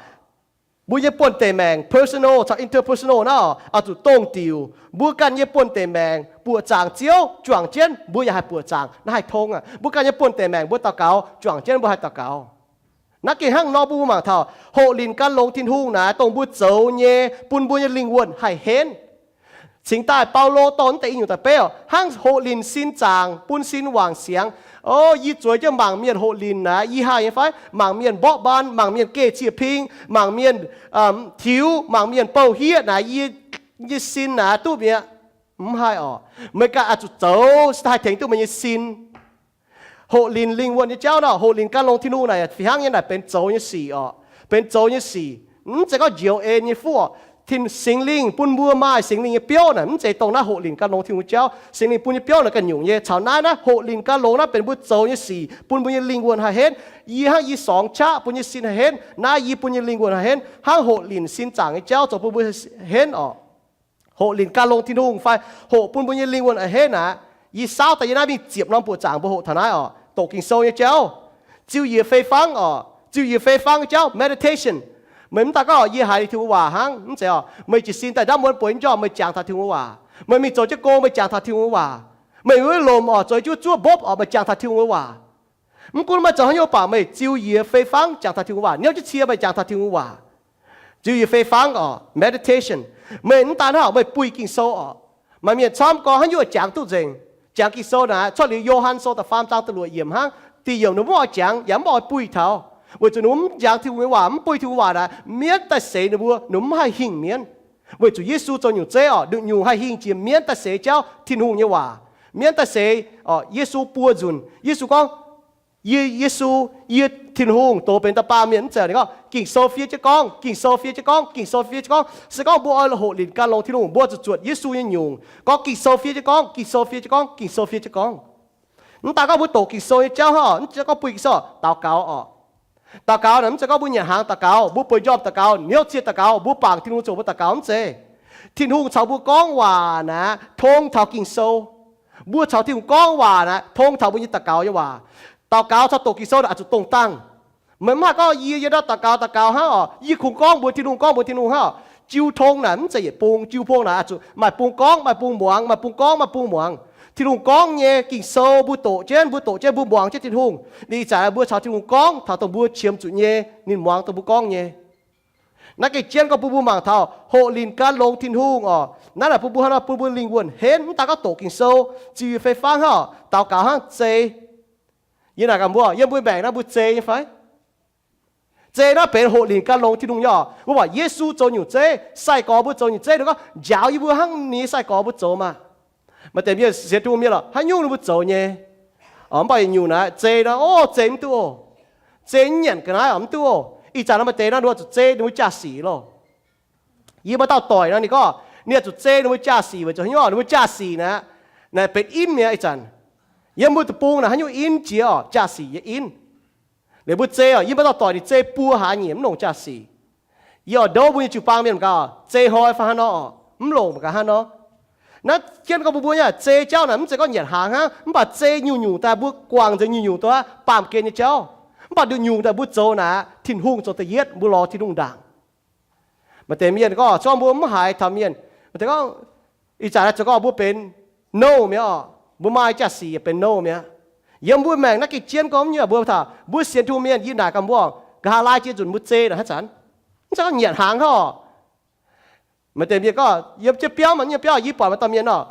mbuo nyei buonv-deic maengc, personal caux interpersonal naaiv oix zuqc dongh diuc. Mbuo ganh nyei buonv-deic maengc buoqc zaangc Ziouv, juangc jienv mbuo yaac haih buoqc zaangc, naaiv haih tong aqv. Mbuo ganh nyei buonv-deic maengc mbuo daux gaux, juangc jienv mbuo haih daux gaux. Naaiv gengh hnangv nor, mbuo mangc taux hoqc linc gan longx Tin-Hungh naaiv dongh mbuo zoux nyei, bun mbuo nyei lingh wuonh haih henv. Cingx daaih Baulo dorh naaiv deix i nyungc daaih beiv oc, hnangv hoqc linc sin zaangc bun sin wangc siangx. O, yie zueiz jienv mangc mienh hoqc linc naaiv, yie haih nyei fai? Mangc mienh mborqv mbaan, mangc mienh geh cie-ping, mangc mienh tiux, mangc mienh bouh hieqv naaiv, yie nyei sin naaiv duqv mi'aqv. Mv haih oc. Meih ganh oix zuqc zoux se haih tengx duqv meih nyei sin. Hoqc linc lingh wuonh nyei jauv nor, hoqc linc gan longx Tin-Hungh naaic fih hnangv nyei naaic benx zoux nyei sic oc. Benx zoux nyei sic. Mv zeiz gorngv njoux en nyei fuqv oc. Tin, Singx Lingh bun mbuo maaih Singx Lingh nyei biouv naaic mv zeiz dongh naaiv hoqc linc gan longx Tin-Hungh jauv. Singx Lingh bun nyei biouv naaic ganh nyungc nyei. Caux naaiv, naaiv hoqc linc gan longx naaiv benx mbuo zoux nyei sic bun mbuo nyei lingh wuonh haih henv. Yie hnangv yie sorngx qaqv bun nyei sin haih henv. Naaiv yie bun nyei lingh wuonh haih henv. Hnangv hoqc linc sin zaangc nyei jauv zoux bun mbuo henv oc. Hoqc linc gan longx Tin-Hungh fai hoqc bun mbuo nyei lingh wuonh a'hneiv naaic, yie saauv daaih yie naaiv mingh ziepc norm buoqc zaangc mbuo hoqc taux naaiv oc. Doqc Ging-Sou nyei jauv, ziu yiez fei fangv oc. Ziu yiez fei fangv nyei jauv, meditation. Meih mv daan gorngv yie haiz Tin-Hungh waac hnangv, mv zeiz oc. Meih jiez sin daaih ndaamv muonz bueix njormh meih jangx taux Tin-Hungh waac. Meih mingh zoux jienv gong meih jangx taux Tin-Hungh waac. Meih wuov lomc oc, zoux jienv zuov mbopv oc, meih jangx taux Tin-Hungh waac. Mv gunv meih zoux haaix nyungc baac meih ziu yiez fei fangv jangx taux Tin-Hungh waac, niouv jienv cie meih jangx taux Tin-Hungh waac. Ziu yiez fei fangv oc, meditation. Meih mv daan hnangv, meih buih Ging-Sou oc. Maaih mienh camv gorngv haaix nyungc jangx duqv nzengc. Jangx Ging-Sou naaic, cuotv liuz Yo^han Sou da'faam zaang da'luoqc yiemc hnangv, diuh yiemc ninh mv oix jangx yaac mv oix buih taux, weic zuqc ninh mv jangx Tin-Hungh nyei waac, mv buih Tin-Hungh waac naaic, mienv daaih seix ninh mbuo, ninh mv haih hingh mienv. Weic zuqc Yesu zoux nyungc zeiv oc, ninh nyungc haih hingh jiex mienv daaih seix jauv Tin-Hungh nyei waac. Mienv daaih seix oc, Yesu buo nzunc, Yesu gorngv, Yie, Yesu, yie Tin-Hungh doz benx da'baamh mienh. Mv zeiz ninh gorngv Ging-Sou fiev jienv gorngv, Ging-Sou fiev jienv gorngv, Ging-Sou fiev jienv gorngv. Se gorngv mbuo oix hoqc linc gan longx Tin-Hungh, mbuo zuqc zuotc Yesu nyei nyungc gorngv Ging-Sou fiev jienv gorngv, Ging-Sou fiev jienv gorngv, Ging-Sou fiev jienv gorngv. Mv daan gorngv mbuo doqc Ging-Sou nyei jauv hnangv oc, mv zeiz gorngv buih Ging-Sou, daux gaux oc. Daux gaux naaic mv zeiz gorngv mbuo nyanc hnaangx daux gaux, mbuo bueix njormh daux gaux, niouv cie daux gaux, mbuo bangc Tin-Hungh zoux mbuo daux gaux, mv zeiz. Tin-Hungh caux mbuo gorngv waac naaic tong taux Ging-Sou. Mbuo caux Tin-Hungh gorngv waac naaic tong taux mbuo nyei daux gaux nyei waac. Daux gaux caux doqc Ging-Sou naaic oix zuqc dongh dangh. Meih mv haih gorngv yie, yie ndau daux gaux, daux gaux hnangv oc, yie kungx gorngv mbuox Tin-Hungh, gorngv mbuox Tin-Hungh hnangv oc. Jiu tong naaic mv zeiz yietc bung, jiu tong naaic oix zuqc maaih bung gorngv, maaih bung muangx, maaih bung gorngv, maaih bung muangx. Tin-Hungh gorngv nyei Ging-Sou mbuo doqc jienv, mbuo doqc jienv, mbuo muangx jienv Tin-Hungh. Ninh ih zanc mbuo caux Tin-Hungh gorngv taux dongh mbuo qiemx zuqc nyei, ninh muangx dongh mbuo gorngv nyei. Naaiv gengh jienv gorngv bun mbuo mangc taux hoqc lingc gan longx Tin-Hungh oc. Naaiv naaic bun mbuo hnangv nor, bun mbuo lingh wuonh henv, mv daan gorngv doqc Ging-Sou, ziux fei fangv hnangv, daux gaux hnangv, zei. Yie naaic gaax mbuo, yiem mbuo maengc naaiv mbuo zei nyei fai? Zei naaiv benx hoqc lingc gan longx Tin-Hungh nyei oc. Mbuo buatc Yesu zoux nyungc zeiv, sai-gorx mbuo zoux nyungc zeiv, ninh gorngv njaaux yie mbuo hnangv ninh nyei sai-gorx mbuo zoux maah. Maaih deix mienh sienx Tin-Hungh mienh lorqc, haaix nyungc ninh mbuo zoux nyei. Mv baac yietc nyungc naaiv zei nor, o, zei mv duqv oc. Zei mv nyanc ga'naaiv oc, mv duqv oc. Ih zanc nor maaih deix nor ninh mbuo zuqc zei ninh mbuo jaa-sic loh. Yie maaih dauh doic nor ninh gorngv ninh zuqc zei ninh mbuo jaa-sic weic zuqc haaix nyungc, ninh mbuo jaa-sic naaiv, naaiv benx in mi'aqv ih zanc. Yiem mbuo deic-bung naaic haaix nyungc in jiex oc, jaa-sic nyei in. Liuz mbuo zei oc, yie maaih dauh doic ninh zei buo hlaax nyieqc mv longc jaa-sic. Yie oix ndouv mbuo nyei jiu-baang mienh gaax, zei hnoi fai hnangv nor oc, mv longc gaax hnangv nor. Naaiv jienv gorngv mbuo mbuo nyei zei jauv naaic mv zeiz gorngv nyanc hnaangx hnangv, mv baac zei nyungc-nyungc daaih mbuo guangc nzengc nyungc-nyungc daaih baamh gen nyei jauv. Mv baac nduqc nyungc daaih mbuo zoux naaic Tin-Hungh zoux da'yietv, mbuo lorz Tin-Hungh ndaangc. Maaih deix mienh gorngv, gorngv mbuo mv haiz taux mienh, maaih deix gorngv, ih zanc naaiv zoux gorngv mbuo benx nouh mi'aqv oc, mbuo maaih jaa-sic yaac benx nouh mi'aqv. Yiem mbuo maengc naaiv gengh jienv gorngv nyei, mbuo taux mbuo sienx Tin-Hungh mienh, yie naaic gaax mbuo, nqa'haav laai jiex nzunc mbuo zei naaic hnangv zanc, mv zeiz gorngv nyanc hnaangx hnangv oc. Maaih deix mienh gorngv, yiem jienv biauv, maaih nyei biauv, yie buatc maaih dauh mienh oc,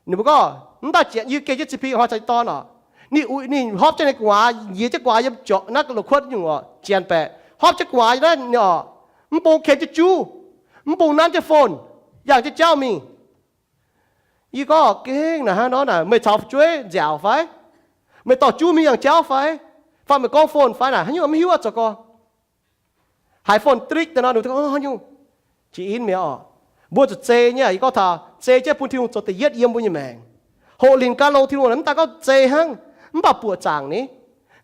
ninh mbuo gorngv, mv daaih janx yie geh jienv ciping hnoi caux yie dorn oc. Ninh uix, ninh hopv jienv ninh gu'nguaaz, njiec jienv gu'nguaaz yiem jorqc naaiv loz-kuotv nyungc oc, janx baeqc, hopv jienv gu'nguaaz naaiv oc, mv bung ken jienv juv, mv bung nanv jienv phone, yangh jienv jauv mingh. Yie gorngv, gengh naaic hnangv nor naaic, meih caux fu'jueiv nziaauc fai? Meih dorh juv mingh yangh jauv fai? Fai meih gorngv phone fai naaic, haaix nyungc mv hiuv aqv zoux gorx. Haiz phone drik daaih nor, ninh mbuo gorngv, haaix nyungc? Jiex in mi'aqv oc. Mbuo zuqc zei nyei, yie gorngv taux zei jienv bun Tin-Hungh zoux da'yietv yiem mbuo nyei maengc. Hoqc lingc gan longx Tin-Hungh mv daan gorngv zei hnangv, mv baac buoqc zaangc ni.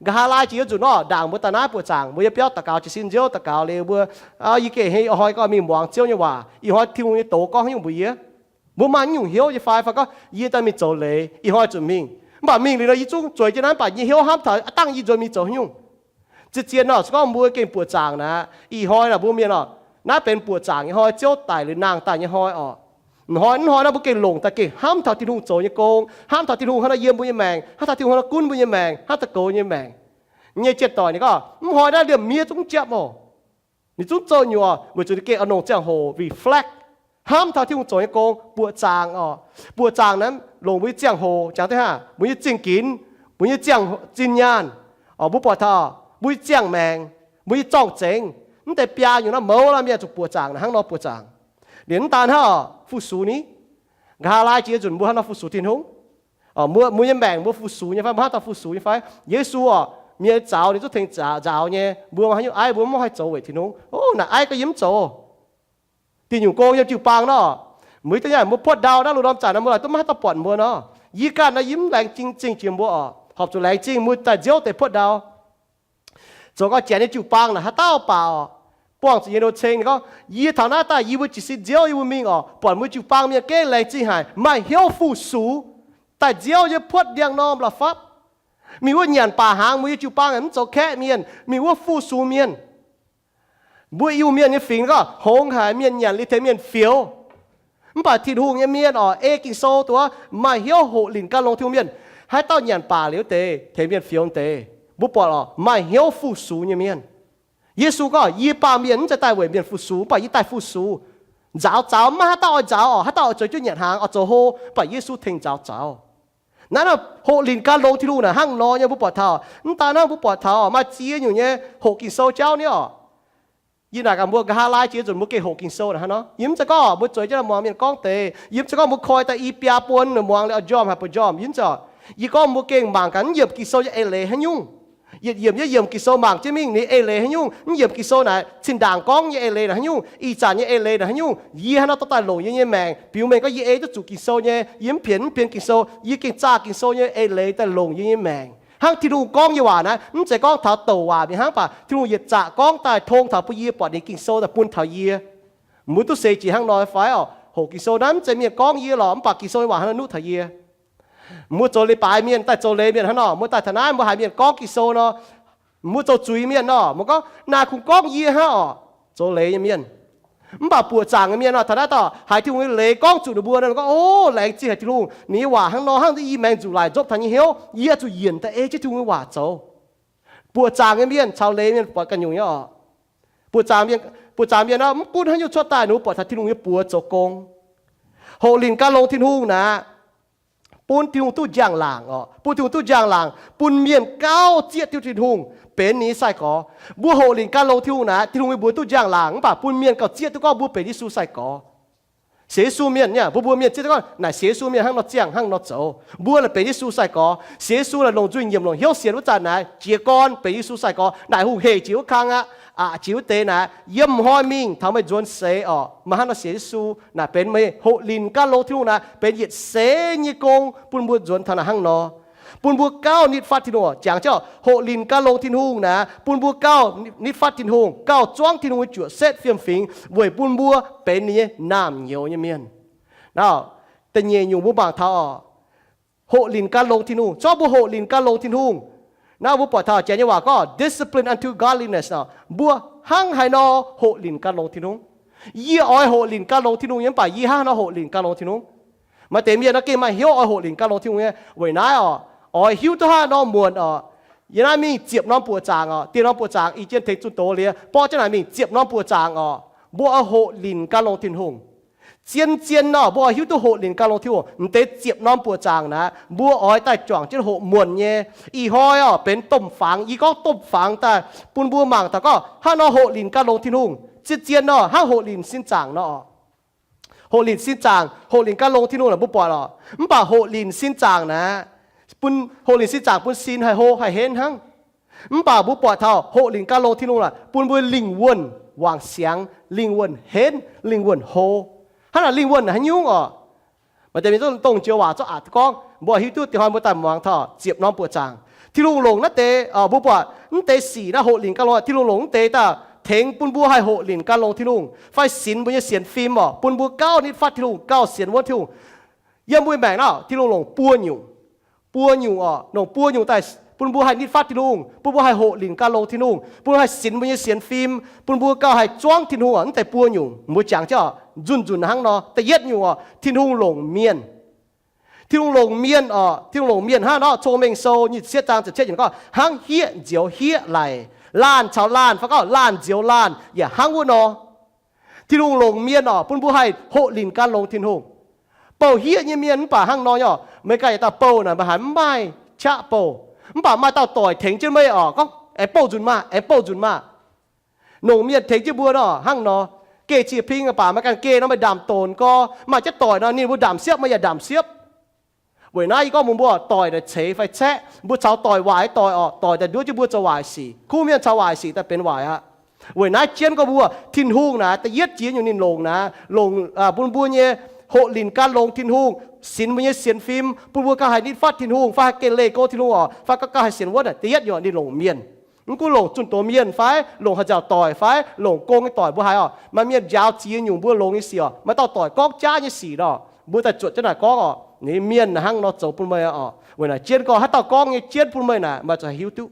Nqa'haav laai jiex nzunc nor, ndaangc mbuo daaih naaiv buoqc zaangc, mbuo yie biauv daux gaux jiez sin nziouv daux gaux liuz mbuo, yie gengh hnangv ih hnoi gorngv mingh muangx Ziouv nyei waac, ih hnoi Tin-Hungh nyei doz gorngv haaix nyungc mbuox yie. Mbuo maaih nyungc hnyouv nyei fai, fai gorngv yie daaih mingh zoux leiz, ih hnoi zuqc mingh. Mv baac mingh liuz nor yie zungv zueiz jienv naaiv, mv baac yie hnyouv hnamv taux aav dangh yie nzuonx mingh zoux haaix nyungc. Zien-zien nor se gorngv mbuo gengh buoqc zaangc naaic, ih hnoi naaic mbuo mienh oc, naaiv benx buoqc zaangc nyei hnoi, Ziouv daic liuz nangh daaih nyei hnoi oc. Ih hnoi, ih hnoi naaiv mbuo gengh longc daaih gengh hnamv taux Tin-Hungh zoux nyei gong, hnamv taux Tin-Hungh hnangv naaiv yiem mbuo nyei maengc, hnamv taux Tin-Hungh hnangv naaiv gunv mbuo nyei maengc, hnamv taux goux nyei maengc. Nyei jien doic ninh gorngv, mv hnoi naaiv liemh miev zungv japv oc. Ninh zungv zoux nyuoz weic zuqc ninh gengh oix longc ziangh hoc reflect, hnamv taux Tin-Hungh zoux nyei gong, buoqc zaangc oc. Buoqc zaangc naaiv longc mbuo nyei ziangh hoc, jangx deix hnangv, mbuo nyei zingh ginx, mbuo nyei ziangh zinh nyaanh, mbuo buatc taux mbuo nyei ziangh maengc, mbuo nyei zorng-zengx, mv deix biaa nyungc naaiv mouz laanh mienh zuqc buoqc zaangc naaic hnangv nor buoqc zaangc. Liemh mv daan hnangv oc, fu-sux ni. Nqa'haav laai jiex nzunc mbuo hnangv nor fu-sux Tin-Hungh. Mbuo, mbuo nyei maengc mbuo fu-sux nyei fai, mbuo hnangv daaih fu-sux nyei fai? Yesu oc, mienh zaux ninh zungv tengx zaux nyei, mbuo haaix nyungc aiv mbuo mv haih zoux weic Tin-Hungh. Naaic aiv gorngv yie mv zoux. Diuh nyungc gong yiem jiu-baang nor, mbuo hiuv duqv nyei, mbuo puotv ndau naaiv loz-norm zanc naaiv mbuo laaic duqv maiv haih dorh buatc mbuo nor. Yie ganh naaiv yie mv laengz zingh, zingh jiex mbuo oc. Horpc zuqc laengz zingh mbuo daaih nziouv deix puotv ndau. Zoux gau janx nyei jiu-baang naaic haaix dauh baac oc, buangh zuqc yie nor ceng ninh gorngv, yie taux naaiv daaih yie mbuo jiez sin nziouv yie mbuo mingh oc, buatc mbuo jiu-baang mienh gengh laengz zingh haic, maaih hnyouv fu-sux, daaih nziouv nyei puotv ndiangx-normh la'fapv. Mingh wuov nyanc baac hnaangx, mbuo nyei jiu-baang mv zoux kaeqv mienh, mingh wuov fu-sux mienh. Mbuo Iu-Mienh nyei fingx gorngv hngongx haic, mienh nyanc liuz tengx mienh fioux. Mv baac Tin-Hungh nyei mienh oc, ei Ging-Sou duqv maaih hnyouv hoqc linc gan longx Tin-Hungh mienh. Haaix dauh nyanc baac liuz deix tengx mienh fioux deix, mbuo buatc oc, maaih hnyouv fu-sux nyei mienh. Yesu gorngv, yie baamh mienh mv zeiz daaih weic mienh fu-sux, mv baac yie daaih fu-sux. Nzaaux zaux maiv haaix dauh oix nzaaux oc, haaix dauh oix zueiz jienv nyanc hnaangx oix zoux hlo, mv baac Yesu tengx nzaaux zaux. Naaiv hoqc linc gan longx Tin-Hungh naaic hnangv nor nyei mbuo buatc taux. Mv daan hnangv mbuo buatc taux maaih ziex nyungc nyei hoqc Ging-Sou jauv ni oc. Yie naaic gaax mbuo, nqa'haav laai jiex nzunc mbuo gengh hoqc Ging-Sou naaic hnangv nor. Yie mv zeiz gorngv mbuo zueiz jienv muangx mienh gorngv deix. Yie mv zeiz gorngv mbuo koi daaih i biaa buon muangx liuz oix njormh haaix buonc njormh. Yie mv zeiz. Yie gorngv mbuo gengh mangc gaax yiem Ging-Sou nyei eix leiz haaix nyungc. Yietc yiemc yietc yiemc Ging-Sou mangc jienv mingh ninh eix leiz haaix nyungc. Mv yiemc Ging-Sou naaic cin-ndaangc gorngv nyei eix leiz naaic haaix nyungc, ih zanc nyei eix leiz naaic haaix nyungc. Yie haaix nor dorh daaih longc yie nyei maengc, biux mengh gorngv yie ei duqv zuqc Ging-Sou nyei, yie mv pienx mv pienx Ging-Sou, yie gengh zaah Ging-Sou nyei eix leiz daaih longc yie nyei maengc. Hnangv Tin-Hungh gorngv nyei waac naaiv, mv zeiz gorngv taux douc waac mingh hnangv, mv baac Tin-Hungh yietc zaqc gorngv daaih tong taux bun yie buatc ninh Ging-Sou daaih bun taux yie. Mbuo duqv seix jiex hnangv nor fai oc? Hoqc Ging-Sou naaiv mv zeiz mienh gorngv yie lorqc, mv baac Ging-Sou nyei waac hnangv nor nuqv taux yie. Mbuo zoux leiz-baaix mienh, daaih zoux leiz mienh hnangv nor, mbuo daaih taux naaiv mbuo haiz mienh gorngv Ging-Sou nor, mbuo zoux zuiz mienh nor, mbuo gorngv, naaic kungx gorngv yie hnangv oc. Zoux leiz nyei mienh. Mv baac buoqc zaangc nyei mienh nor, taux naaiv dauh haiz Tin-Hungh nyei leiz gorngv zuqc ninh mbuo nor, gorngv, o, laengz zingh haic Tin-Hungh, ninh nyei waac hnangv nor hnangv, i maengx nzuqc laaic nzopv taux nyei hnyouv, yie zuqc yienc daaih ei jienv Tin-Hungh nyei waac zoux. Buoqc zaangc nyei mienh caux leiz mienh buatc ganh nyungc nyei oc. Buoqc zaangc mienh, buoqc zaangc mienh nor, mv gunv haaix nyungc cuotv daaih, ninh mbuo buatc taux Tin-Hungh nyei buoz zoux gong. Hoqc linc gan longx Tin-Hungh naaic, bun Tin-Hungh duqv njang-laangc oc, bun Tin-Hungh duqv njang-laangc, bun mienh gauh zieqv duqv Tin-Hungh, benx ninh nyei sai-gorx. Mbuo hoqc linc gan longx Tin-Hungh naaic, Tin-Hungh nyei mbuox duqv njang-laangc, mv baac bun mienh gauh zieqv duqv gorngv mbuo benx Yesu sai-gorx. Sienx Yesu mienh, mbuo mbuo mienh zieqv duqv gorngv naaic sienx Yesu mienh hnangv nor ziangh, hnangv nor zoux. Mbuo laaix benx Yesu sai-gorx. Sienx Yesu laaix longc nzuih nyiemc, longc hnyouv sienx wuov zanc naaic, jiez gorn benx Yesu sai-gorx. Naaic hungh hec jiex wuov kang aqv, aqc jiex wuov deix naaic, yiem hnoi mingh taux meih nzuonx seix oc, meih hnangv nor sienx Yesu, naaic benx meih hoqc linc gan longx Tin-Hungh naaic, benx yietc seix nyei gong bun mbuo nzuonx taux naaic hnangv nor. Bun mbuo gauh nitv fatv Tin-Hungh. Jangx jienv hoqc linc gan longx Tin-Hungh naaic, bun mbuo gauh nitv fatv Tin-Hungh, gauh zuangv Tin-Hungh nyei juoqc setv fiem-fingx weic bun mbuo benx ninh nyei naamh nyouz nyei mienh. Naaiv da'nyeic nyungc mbuo mangc taux oc, hoqc linc gan longx Tin-Hungh. Zorqv mbuo hoqc linc gan longx Tin-Hungh, naaiv mbuo buatc taux janx nyei waac gorngv discipline unto godliness oc. Mbuo hnangv haaix nor hoqc linc gan longx Tin-Hungh? Yie oix hoqc linc gan longx Tin-Hungh nyei, mv baac yie hnangv haaix nor hoqc linc gan longx Tin-Hungh? Maaih deix mienh nor gengh maaih hnyouv oix hoqc linc gan longx Tin-Hungh nyei. Weic naaiv oc, oix hiuv duqv hnangv nor muonc oc. Yie naaiv mingh ziepc norm buoqc zaangc oc, dieh norm buoqc zaangc i jien tengx zunh doz liuz, borqv jienv naaic mingh ziepc norm buoqc zaangc oc, mbuo oix hoqc linc gan longx Tin-Hungh. Zien-zien nor mbuo oix hiuv duqv hoqc linc gan longx Tin-Hungh. M'deix ziepc norm buoqc zaangc naaic mbuo oix daaih juangc jienv hoqc muonc nyei. Ih hnoi oc, benx domh fangx. Yie gorngv domh fangx daaih bun mbuo mangc taux gorngv hnangv nor hoqc linc gan longx Tin-Hungh. Zien-zien nor hnangv hoqc linc sin zaangc nor oc. Hoqc linc sin zaangc, hoqc linc gan longx Tin-Hungh naaic mbuo buatc oc. Mv baac hoqc linc sin zaangc naaic, bun hoqc linc sin zaangc bun sin haih hlo haih henv hnangv. Mv baac mbuo buatc taux hoqc linc gan longx Tin-Hungh naaic bun mbuo lingh wuonh wangc siangx, lingh wuonh henv, lingh wuonh hlo. Hnangv naaic lingh wuonh haaix nyungc oc? Maaih deix mienh dongh joux waac zorqv aqc gorngv, mbuo hiuv duqv dingc hnoi mbuo daaih muangx taux ziepc norm buoqc zaangc. Tin-Hungh longc naaiv deix, mbuo buatc mv deix sic naaiv hoqc linc gan longx, Tin-Hungh longc mv deix daaih tengx bun mbuo haih hoqc linc gan longx Tin-Hungh fai sinx mbuo nyei sienx fim oc, bun mbuo gauh nitv fatv Tin-Hungh, gauh sienx wuonv Tin-Hungh. Yiem mbuo maengc naaiv Tin-Hungh longc buo nyungc, buo nyungc oc, longc buo nyungc daaih bun mbuo haih nitv fatv Tin-Hungh, bun mbuo haih hoqc linc gan longx Tin-Hungh, bun mbuo haih sinx mbuo nyei sienx fim, bun mbuo gauh haih zuangv Tin-Hungh oc. Mv deix buo nyungc mbuo jangx jienv oc, nzunc-nzunc hnangv nor. Da'yietv nyungc oc, Tin-Hungh longc mienh. Tin-Hungh longc mienh oc, Tin-Hungh longc mienh hnangv nor, Cong-Mengh Sou nyic ziepc cietv zaang ziepc cietv yiemc gorngv, hnangv hiev nzioux hiev laic, laanh caux laanh, fai gorngv laanh nzioux laanh yaac hnangv wuov nor. Tin-Hungh longc mienh oc, bun mbuo haih hoqc linc gan longx Tin-Hungh. Bouh hiev nyei mienh mv baac hnangv nor nyei oc. Meih ganh yietc dauh bouh naaic, meih haiz mv maaih qaqv bouh, mv baac maaih dauh doic tengx jienv meih oc, gorngv, aengx bouh nzunc maah, aengx bouh nzunc maah. Longc mienh tengx jienv mbuo nor hnangv nor. Geh cie ping baac meih ganh geh nor meih ndamc donx gorx, maaih jienv doic nor ninh mbuo ndamc siepv meih yaac ndamc siepv. Weic naaiv yie gorngv mbuox mbuo, doic naaic ceix fai caeqv, mbuo caux doic waaic doic oc, doic daaih nduov jienv mbuo zoux waaic sic. Kuv mienh caux waaic sic daaih benx waaic aqv. Weic naaiv jienv gorngv mbuo, Tin-Hungh naaic da'yietv jiex nyungc ninh longc naaic, longc bun mbuo nyei hoqc linc gan longx Tin-Hungh, sinx mbuo nyei sienx fim, bun mbuo gauh haih nitv fatv Tin-Hungh fai haih gengh leih go Tin-Hungh oc, fai gauh haih sienx wuonv naaic. Da'yietv nyungc ninh longc mienh. Mv gunv longc zunh doz mienh fai longc haaix nziaauc doic fai longc gong nyei doic mbuo haiz oc, maaih mienh njaaux ziex nyungc mbuo longx nyei sic oc. Maaih dauh doic gorngv jaav nyei sic nor, mbuo daaih zuotc jienv naaic gorngv oc, ninh mienh naaic hnangv nor zoux bun meih oc. Weic naaic jienv gorngv haaix dauh gorngv nyei jienv bun meih naaic, meih zuqc hiuv duqv.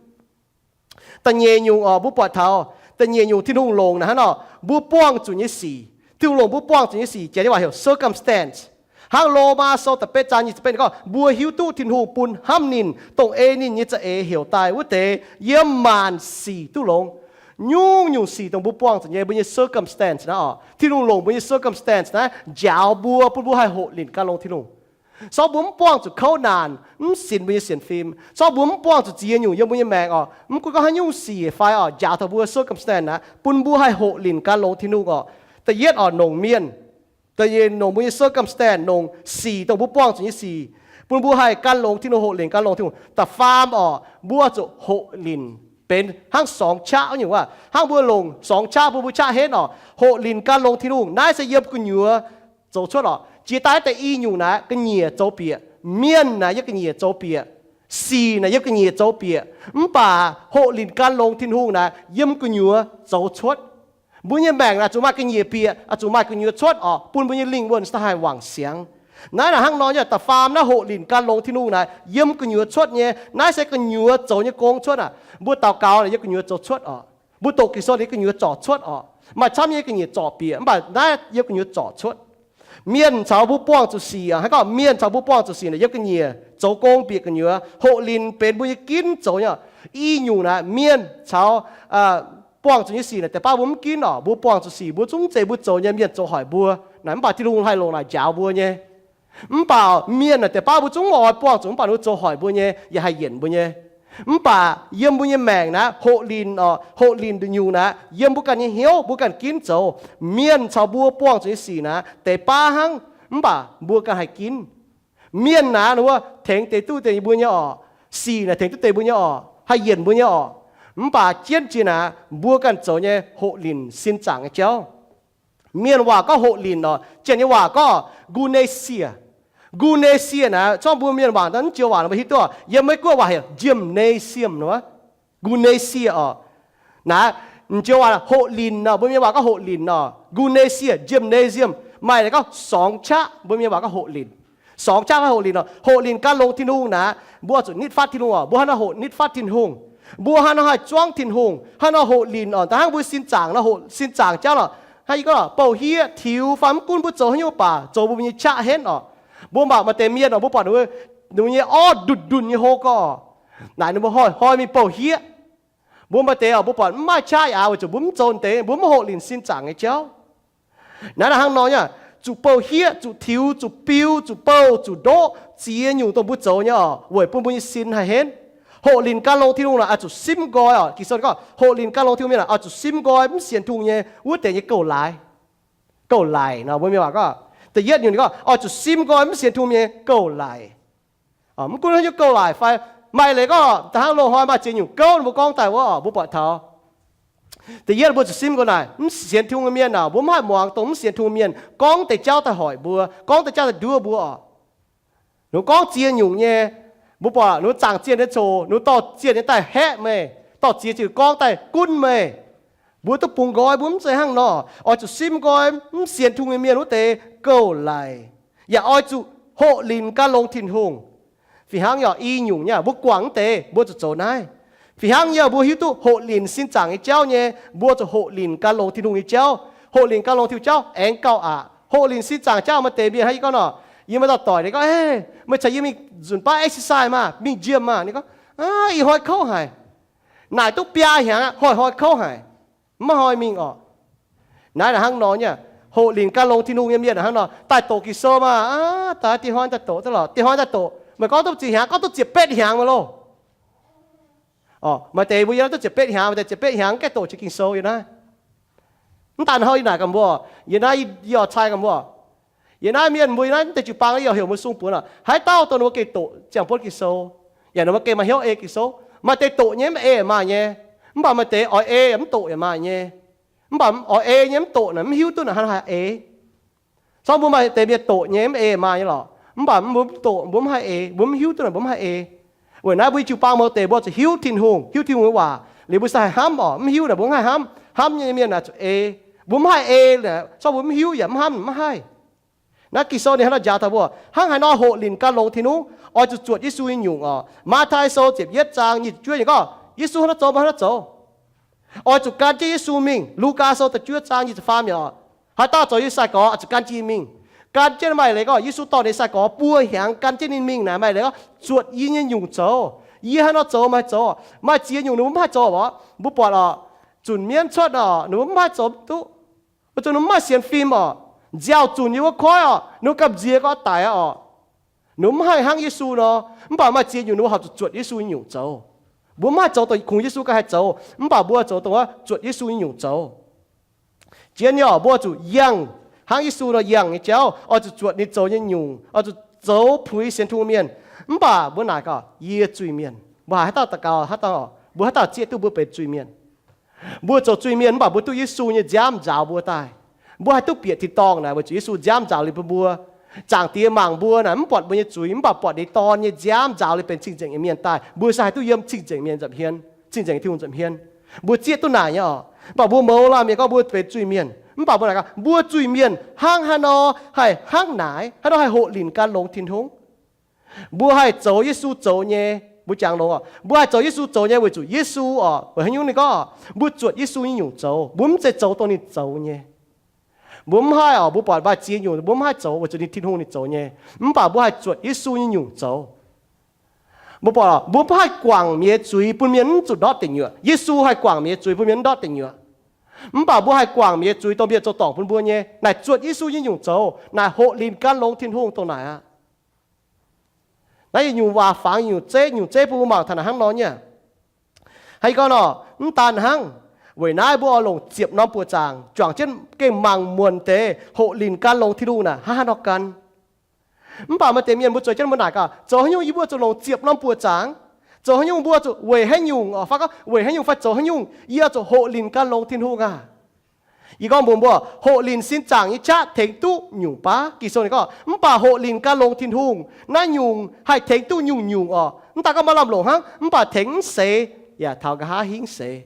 Da'nyeic nyungc oc, mbuo buatc taux da'nyeic nyungc Tin-Hungh longc naaic hnangv nor, mbuo buangh zuqc nyei sic. Tin-Hungh longc mbuo buangh zuqc nyei sic, janx nyei waac heuc circumstance. Hnangv Lomaa Sou da'betv zaang nyic ziepc betv ninh gorngv, mbuo hiuv duqv Tin-Hungh bun hnamv ninh, dongh ei ninh nyei za'eix heuc daaih wuov deix, yiem maanc sic duqv longx. Nyungc-nyungc sic dongh mbuo buangh zuqc nyei, mbuo nyei circumstance naaiv oc, Tin-Hungh longc mbuo nyei circumstance naaiv njaaux mbuo, bun mbuo haih hoqc linc gan longx Tin-Hungh. Sorng mbuo mv buangh zuqc kouv naanc, mv sinx mbuo nyei sienx fim. Sorng mbuo mv buangh zuqc ziex nyungc yiem mbuo nyei maengc oc, mv gunv gorngv haaix nyungc sic fai oc, njaaux taux mbuo circumstance naaiv, bun mbuo haih hoqc linc gan longx Tin-Hungh oc. Da'yietv oc, nongc mienh. Da'nyeic, nongc mbuo nyei circumstance, nongc sic dongh mbuo buangh zuqc nyei sic, bun mbuo haih gan longx Tin-Hungh, hoqc linc gan longx Tin-Hungh. Da'faam oc, mbuo zuqc hoqc linc benx hnangv sorngx qaqv nyungc wuov. Hnangv mbuo longc sorngx qaqv bun mbuo qaqv henv oc, hoqc linc gan longx Tin-Hungh. Naaiv se yiem gu'nyuoz zoux cuotv oc. Jiex daaih deix i nyungc naaiv ga'nyiec zoux bieqc. Mienh naaiv yiem ga'nyiec zoux bieqc. Sic naaiv yiem ga'nyiec zoux bieqc. Mv baac hoqc linc gan longx Tin-Hungh naaiv yiem gu'nyuoz zoux cuotv. Mbuo nyei maengc naaiv zuqc maaih ga'nyiec bieqc, zuqc maaih gu'nyuoz cuotv oc, bun mbuo nyei lingh wuonh se haih wangc siangx. Naaiv naaic hnangv nor nyei, da'faam naaiv hoqc linc gan longx Tin-Hungh naaiv yiem gu'nyuoz cuotv nyei. Naaiv se gu'nyuoz zoux nyei gong cuotv aac. Mbuo daux gaux naaiv yiem gu'nyuoz zoux cuotv oc. Mbuo doqc Ging-Sou yiem gu'nyuoz zorc cuotv oc. Maaih camv nyei ga'nyiec zorc bieqc, mv baac naaiv yiem gu'nyuoz zorc cuotv. Mienh caux mbuo buangh zuqc sic, haaix gorngv mienh caux mbuo buangh zuqc sic naaiv yiem ga'nyiec zoux gong bieqc gu'nyuoz, hoqc linc benx mbuo nyei ginv zoux nyei. I nyungc naaiv mienh caux buangh zuqc nyei sic naaic deix baav mbuo mv ginv orqc. Mbuo buangh zuqc sic, mbuo zungv mv zeiz mbuo zoux nyei, mienh zoux hoic mbuo. Naaic mv baac Tin-Hungh haih longc naaic njaaux mbuo nyei. Mv baac mienh naaic deix baav mbuo zungv oix buangh zuqc, mv baac ninh mbuo zoux hoic mbuo nyei, yaac haih yienc mbuo nyei. Mv baac yiem mbuo nyei maengc naaic, hoqc linc orqc, hoqc linc nduqc nyungc naaic, yiem mbuo ganh nyei hnyouv, mbuo ganh ginv zoux. Mienh caux mbuo buangh zuqc nyei sic naaic deix baav hnangv, mv baac mbuo ganh haih ginv. Mienh naaic ninh mbuo tengx deix duqv deix mbuo nyei orqc. Sic naaic tengx duqv deix mbuo nyei orqc, haih yienc mbuo nyei orqc. Mv baac jienv jiex naaic, mbuo ganh zoux nyei hoqc linc sin zaangc nyei jauv. Mienh waac gorngv hoqc linc orqc, janx nyei waac gorngv gu ne sie. Gu ne sie naaic, corc mbuo mienh waac, mv joux waac mbuo hiuv duqv, yiem Meiv Guoqv waac heuc gymnasium nor. Gu ne sie orqc. Naaic, mv joux waac hoqc linc nor, mbuo mienh waac gorngv hoqc linc nor. Gu ne sie, gymnasium, maaih gorngv สองชั้น, mbuo mienh waac gorngv hoqc linc. สองชั้น fai hoqc linc nor. Hoqc linc gan longx Tin-Hungh naaic, mbuo zuqc nitv fatv Tin-Hungh orqc. Mbuo hnangv nor hoqc nitv fatv Tin-Hungh. Mbuo hnangv nor haih zuangv Tin-Hungh, hnangv nor hoqc linc orqc. Da'hnangv mbuo sin zaangc nor, hoqc sin zaangc jauv lorqc, hnangv yie gorngv lorqc, bouh hieqv, tiux, fai mv gunv mbuo zoux haaix nyungc baac zoux mbuo nyei qaqv henv orqc. Mbuo mangc maaih deix mienh orqc, mbuo buatc ninh nyei orv ndunh ndunh nyei hlo gorx. Naaic ninh mbuo hnoi-hnoi mingh bouh hieqv. Mbuo maaih deix orqc, mbuo buatc mv maaih qaqv yaac weic zuqc mbuo mv zoux deix, mbuo mv hoqc linc sin zaangc nyei jauv. Naaiv hnangv nor nyei, zuqc bouh hieqv, zuqc tiux, zuqc biu, zuqc bouh, zuqc ndoqv, ziex nyungc dongh mbuo zoux nyei orqc, weic bun mbuo nyei sin haih henv. Hoqc linc gan longx Tin-Hungh naaic oix zuqc simv nqoi orqc. Ging-Sou gorngv hoqc linc gan longx Tin-Hungh mienh oix zuqc simv nqoi mv sienx Tin-Hungh nyei wuov deix nyei gouv-laaix. Gouv-laic nor, mbuo mienh waac gorngv, da'yietv nyungc ninh gorngv oix zuqc simv nqoi mv sienx Tin-Hungh nyei gouv-laic. Mv gunv haaix nyungc gouv-laic fai, maaih leiz gorngv da'hnangv loz-hnoi maaih ziex nyungc gouv mbuo gorngv daaih wuov orqc, mbuo buatc taux da'yietv mbuo zuqc simv nqoi naaic, mv sienx Tin-Hungh nyei mienh aah, mbuo mv haih muangx dongh mv sienx Tin-Hungh mienh gorngv deix jauv daaih hoic mbuo, gorngv deix jauv daaih nduov mbuo orqc. Ninh gorngv ziex nyungc nyei, mbuo buatc ninh zaangc zienh nyei coc, ninh dorh zienh nyei daaih haeqv meih, dorh ziex nyungc gorngv daaih gunv meih. Mbuo duqv bungx nqoi, mbuo mv zeiz hnangv nor. Oix zuqc simv nqoi mv sienx Tin-Hungh nyei mienh wuov deix gouv-laic, yaac oix zuqc hoqc linc gan longx Tin-Hungh. Fih hnangv yaac i nyungc nyei, mbuo guangc wuov deix mbuo zuqc zoux naaiv. Fih hnangv yaac mbuo hiuv duqv hoqc linc sin zaangc nyei jauv nyei, mbuo zuqc hoqc linc gan longx Tin-Hungh nyei jauv. Hoqc linc gan longx Tin-Hungh jauv aengx gauh aqc. Hoqc linc sin zaangc jauv maaih deix mienh hnangv yie gorngv nor, yie maaih dauh doic ninh gorngv, meih caux yie mingh nzunc baav exercise maah, mingh gym maah. Ninh gorngv, ih hnoi kouv haic. Naaic duqv biaa hnyangx aqv, hnoi-hnoi kouv haic, mv hnoi mingh orqc. Naaiv hnangv nor nyei, hoqc linc gan longx Tin-Hungh nyei mienh hnangv nor, daaih doqc Ging-Sou maah, daaih dieh hnoi daaih doqc, dieh hnoi daaih doqc, meih gorngv duqv ziepc hnyangx, gorngv duqv ziepc betv hnyangx maah loh. Maaih deix mbuo yiem naaiv duqv ziepc betv hnyangx, maaih deix ziepc betv hnyangx gaengh doqc jiex Ging-Sou yiem naaiv. Mv daan hnoi yie naaic gaax mbuo, yiem naaiv yie oix cai gaax mbuo, yiem naaiv mienh mbuo yiem naaiv deix jiu-baang yie oix heuc mbuo sung buonc oc. Haaix dauh dongh ninh mbuo gengh doqc ziangh buonv Ging-Sou, yaac ninh mbuo gengh maaih hnyouv ei Ging-Sou. Maaih deix doqc nyei mv ei maaih nyei, mv baac maaih deix oix ei mv doqc yaac maaih nyei. Mv baac oix ei nyei mv doqc naaic mv hiuv duqv naaic hnangv haaix eix. Zorqv mbuo maaih deix mienh doqc nyei mv ei maaih nyei lorqc, mv baac mbuo mv doqc mbuo mv haih eix, mbuo mv hiuv duqv naaic mbuo mv haih ei. Weic naaiv mbuo jiu-baang mouz deix mbuo zuqc hiuv Tin-Hungh, hiuv Tin-Hungh nyei waac liuz mbuo sai haih hnamv orqc. Mv hiuv naaic mbuo mv haih hnamv. Hnamv nyei mienh naaic zuqc ei. Mbuo mv haih ei, zorqv mbuo mv hiuv yaac mv hnamv mv haih. Naaiv Ging-Sou ninh hnangv nor njaaux taux mbuo, hnangv haaix nor hoqc linc gan longx Tin-Hungh, oix zuqc zuotc Yesu nyei nyungc orqc. Matv^taai Sou ziepc yietv zaang nyic ziepc juov ninh gorngv Yesu hnangv nor zoux, mbuo hnangv nor zoux. Oix zuqc gan jienv Yesu mingh. Lugaa Sou da'juov zaang nyic ziepc faam yaac, haaix dauh zoux yie sai-gorx oix zuqc gan jienv yie mingh. Gan jienv maaih leiz gorngv Yesu dorh ninh nyei sai-gorx buo hnyangx gan jienv ninh mingh naaic maaih leiz gorngv zuotc yie nyei nyungc zoux. Yie hnangv nor zoux meih haih zoux? Maaih ziex nyungc ninh mbuo mv haih zoux orqc. Mbuo buatc orqc, zunc mienv cuotv orqc, ninh mbuo mv haih zoux duqv. Weic zuqc ninh mbuo mv haih sienx fim orqc. Nziaaux zunc yiem wuov koiv orqc, ninh mbuo gamh nziex gorngv daic aqv orqc. Ninh mbuo mv haih hnangv Yesu nor. Mv baac maaih ziex nyungc ninh mbuo horpc zuqc zuotc Yesu nyei nyungc zoux. Mbuo mv haih zoux dongh kungx Yesu ganh haih zoux, mv baac mbuo zoux dongh wuov zuotc Yesu nyei nyungc zoux. Jienv nyei orqc, mbuo zuqc yangh hnangv Yesu nor yangh nyei jauv, oix zuqc zuotc ninh zoux nyei nyungc, oix zuqc zoux puix sienx Tin-Hungh mienh. Mv baac mbuo naaic gaax, yie zuiz-mienh. Mbuo haaix dauh daux gaux, haaix dauh, mbuo haaix dauh zieqv duqv mbuo benx zuiz-mienh? Mbuo zoux zuiz-mienh mv baac mbuo duqv Yesu nyei nziaamv nzaaux mbuo daaih. Mbuo haih duqv bieqc tin-dorngh naaic weic zuqc Yesu nziaamv nzaaux liuz bun mbuo. Zaangc Diex mangc mbuo naaic mv buatc mbuo nyei zuiz, mv baac buatc ninh Dorn nyei nziaamv nzaaux liuz benx cing-nzengc nyei mienh daaih. Mbuo se haih duqv yiem cing-nzengc mienh nza'hmien, cing-nzengc Tin-Hungh nza'hmien. Mbuo zieqv duqv naaic nyei orqc. Mv baac mbuo mouz laanh mienh gorngv mbuo benx zuiz-mienh, mv baac mbuo naaic gorngv mbuo zuiz-mienh hnangv haaix nor haih hnangv naaic, haaix nor haih hoqc linc gan longx Tin-Hungh? Mbuo haih zoux Yesu zoux nyei. Mbuo jangx longx orqc, mbuo haih zoux Yesu zoux nyei weic zuqc Yesu orqc, weic haaix nyungc ninh gorngv mbuo zuotc Yesu nyei nyungc zoux, mbuo mv zeiz zoux dongh ninh zoux nyei. Mbuo mv haih orqc, mbuo buatc maaih ziex nyungc mbuo mv haih zoux weic zuqc ninh Tin-Hungh ninh zoux nyei. Mv baac mbuo haih zuotc Yesu nyei nyungc zoux. Mbuo buatc mbuo mv haih guangc mienh nyei zuiz bun mienh mv zuqc ndortv deic nyuoqc. Yesu haih guangc mienh nyei zuiz bun mienh mv ndortv deic nyuoqc. Mv baac mbuo haih guangc mienh nyei zuiz dongh mienh zoux dorngc bun mbuo nyei, naaic zuotc Yesu nyei nyungc zoux, naaic hoqc linh gan longx Tin-Hungh dongh naaic aqv. Naaiv nyungc waac fangx nyungc zeiv, nyungc zeiv bun mbuo mangc taux naaic hnangv nor nyei. Haiz gorngv nor, mv daan hnangv, weic naaiv mbuo oix longc ziepc norm buoqc zaangc juangc jienv gengh mangc muonc deix hoqc linh gan longx Tin-Hungh naaic hnangv haaix nor gan. Mv baac maaih deix mienh mbuo zueiz jienv mbuo naaic gaax, zoux haaix nyungc yie mbuo zuqc longc ziepc norm buoqc zaangc? Zoux haaix nyungc mbuo zuqc weic haaix nyungc oc? Fai gorngv weic haaix nyungc fai zoux haaix nyungc yie zuqc hoqc linh gan longx Tin-Hungh aac? Yie gorngv mbuox mbuo, hoqc linh sin zaangc nyei qaqv tengx duqv nyungc baav. Ging-Sou ninh gorngv, mv baac hoqc linh gan longx Tin-Hungh naaiv nyungc haih tengx duqv nyungc-nyungc oc. Mv daan gorngv maaih lamh longc hnangv, mv baac tengx mv seix, yaac taux nqa'haav hingv seix.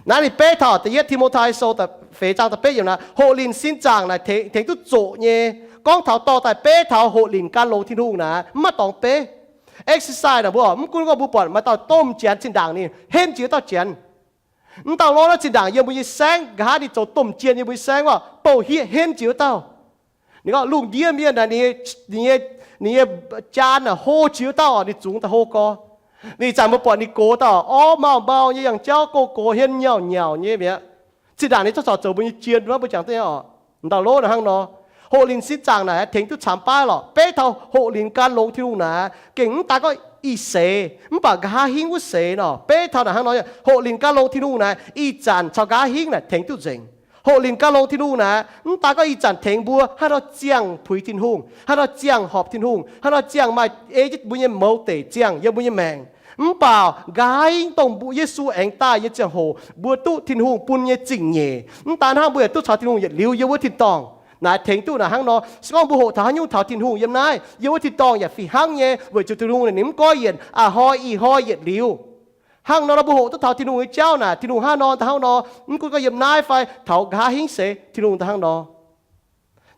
Naaiv ninh beiv taux da'yietv Ti^mo^tai Sou feix zaang da'betv yiemc naaic, hoqc linh sin zaangc naaic tengx, tengx duqv zoqc nyei. Gorngv taux dorh daaih beiv taux hoqc linh gan longx Tin-Hungh naaic, mv maaih dorngx beiv. Exercise naaic mbuo mv gunv gorngv mbuo buatc maaih dauh domh janx zinh ndaangc ninh henv jiex dauh janx. Mv dauh lorqc, naaiv zinh ndaangc yiem mbuo nyei saengv, nqa'haav ninh zoux domh jien yiem mbuo nyei saengv wuov, bouh hieqv henv jiex wuov dauh. Ninh gorngv lungh ndiev mienh naaic, ninh nyei, ninh nyei jaan naaic hlo jiex wuov dauh oc, ninh zungx daaih hlo gorx. Ninh ih zanc mbuo buatc ninh gox dauh orv mauh mauh nyei, yangh jauv gox gox, hien nyauv nyauv nyei mi'aqv. Zinh ndaangc ninh zorqv corc zoux mbuo nyei jien wuov, mbuo jangx duqv nyei oc. M'dauh lorqc naaic hnangv nor. Hoqc linh sin zaangc naaic tengx duqv camv baav lorqc. Beiv taux hoqc linh gan longx Tin-Hungh naaic, gengh mv daan gorngv ih seix, mv baac nqa'haav hingv wuov seix nor. Beiv taux naaic hnangv nor, hoqc linh gan longx Tin-Hungh naaic ih zanc caux nqa'haav hingv naaic tengx duqv nzengc. Hoqc linh gan longx Tin-Hungh naaic mv daan gorngv ih zanc tengx mbuo haaix nor ziangh puix Tin-Hungh, haaix nor ziangh horpc Tin-Hungh, haaix nor ziangh maaih ei jienv mbuo nyei mouz deic ziangh yiem mbuo nyei maengc. Mv baac nqa'haav hingv dongh mbuo Yesu aengx daaih nyei ziangh hoc, mbuo duqv Tin-Hungh bun nyei zingh nyeic. Mv daan hnangv, mbuo yaac duqv caux Tin-Hungh yietc liuz yiem wuov tin-dorngh. Naaic tengx duqv naaic hnangv nor. Se gorngv mbuo hoqc taux haaix nyungc taux Tin-Hungh yiem naaiv, yiem wuov tin-dorngh yaac fih hnangv nyei, weic zuqc Tin-Hungh ninh mv goiv yienc, a'hnoi ih hnoi yietc liuz. Hnangv nor, mbuo hoqc duqv taux Tin-Hungh nyei jauv naaic, Tin-Hungh hnangv nor daaih hnangv nor, mv gunv gorngv yiem naaiv fai taux nqa'haav hingv seix, Tin-Hungh daaih hnangv nor.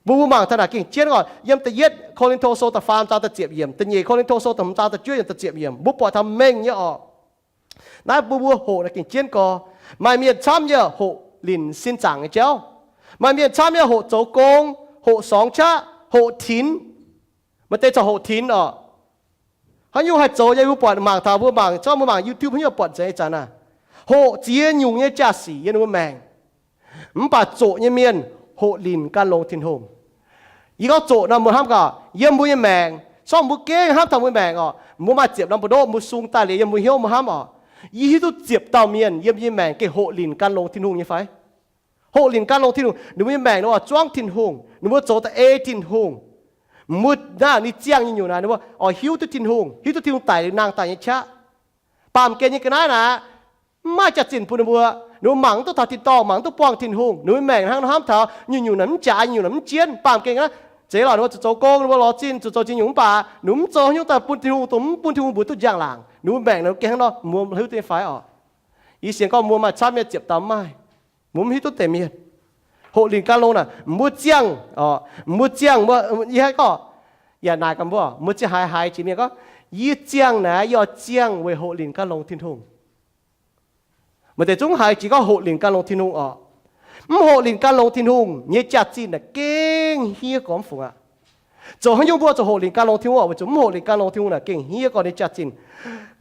Mbuo, mbuo mangc taux naaic gengh jienv oc, yiem da'yietv Ko^lin^to Sou da'faam zaang da'ziepc yiemc, da'nyeic Ko^lin^to Sou da'hmz zaang da'juov yiemc, da'ziepc yiemc, mbuo buatc taux mengh nyei oc. Naaiv mbuo, mbuo hoqc naaic gengh jienv gorx. Maaih mienh camv yaac hoqc linc sin zaangc nyei jauv. Maaih mienh camv yaac hoqc zoux gong, hoqc sorngx qaqv, hoqc tinx. Maaih deix corc hoqc tinx oc. Haaix nyungc haih zoux nyei mbuo buatc mangc taux, mbuo mangc, zorqv mbuo mangc YouTube haaix nyungc buatc nzengc ih zanc naaic. Hoqc ziex nyungc nyei jaa-sic yiem ninh mbuo maengc. Mv baac zoqc nyei mienh hoqc linc gan longx Tin-Hungh. Yie gorngv zoqc nor mbuo hnamv gaax, yiem mbuo nyei maengc, zorqv mbuo gengh hnamv taux mbuo maengc oc, mbuo maaih ziepc norm buoz-ndoqv mbuo sung daaih liuz yiem mbuo hnyouv mbuo hnamv oc. Yie hiuv duqv ziepc dauh mienh yiem yie maengc gengh hoqc linc gan longx Tin-Hungh nyei fai? Hoqc linc gan longx Tin-Hungh, ninh mbuo nyei maengc ninh oix zuangv Tin-Hungh, ninh mbuo zoux da'ei Tin-Hungh. Mbuo naaiv ninh ziangh nyei nyungc naaic, ninh mbuo oix hiuv duqv Tin-Hungh, hiuv duqv Tin-Hungh daic liuz nangh daaih nyei qaqv. Baamh gen nyei ga'naaiv naaic, mv maaih jaax-zinh bun ninh mbuo. Ninh mbuo mangc mv duqv taux tin-dorngh, mangc mv duqv buangh Tin-Hungh. Ninh mbuo maengc hnangv nor hnamv taux nyungc-nyungc naaic mv jaaix, nyungc-nyungc naaic mv jienv. Baamh gen naaiv, zeiz lorqc, ninh mbuo zuqc zoux gong, ninh mbuo lorz zinh, zuqc zoux ziex nyungc, mv baac ninh mbuo mv zoux haaix nyungc daaih bun Tin-Hungh, dongh mv bun Tin-Hungh mbuox duqv njang-laangc. Ninh mbuo maengc naaic gengh hnangv nor, mbuo hiuv duqv nyei fai oc? Yie sienx gorngv mbuo maaih camv nyei ziepc dauh mv maaih. Mbuo mv hiuv duqv deix mienh. Hoqc linc gan longx naaic, mbuo ziangh, mbuo ziangh, yie haih gorngv, yaac naaic gaax mbuo, mbuo ziex haiz haiz jiex mienh gorngv, yie ziangh naaic, yie oix ziangh weic hoqc linc gan longx Tin-Hungh. Maaih deix zungv haiz jiex gorngv hoqc linc gan longx Tin-Hungh oc. Mv hoqc linc gan longx Tin-Hungh nyei jaax-zinh naaic gengh hniev gormx fungc aqv. Zoux haaix nyungc mbuo zuqc hoqc linc gan longx Tin-Hungh oc? Weic zuqc mv hoqc linc gan longx Tin-Hungh naaic gengh hniev gormx nyei jaax-zinh.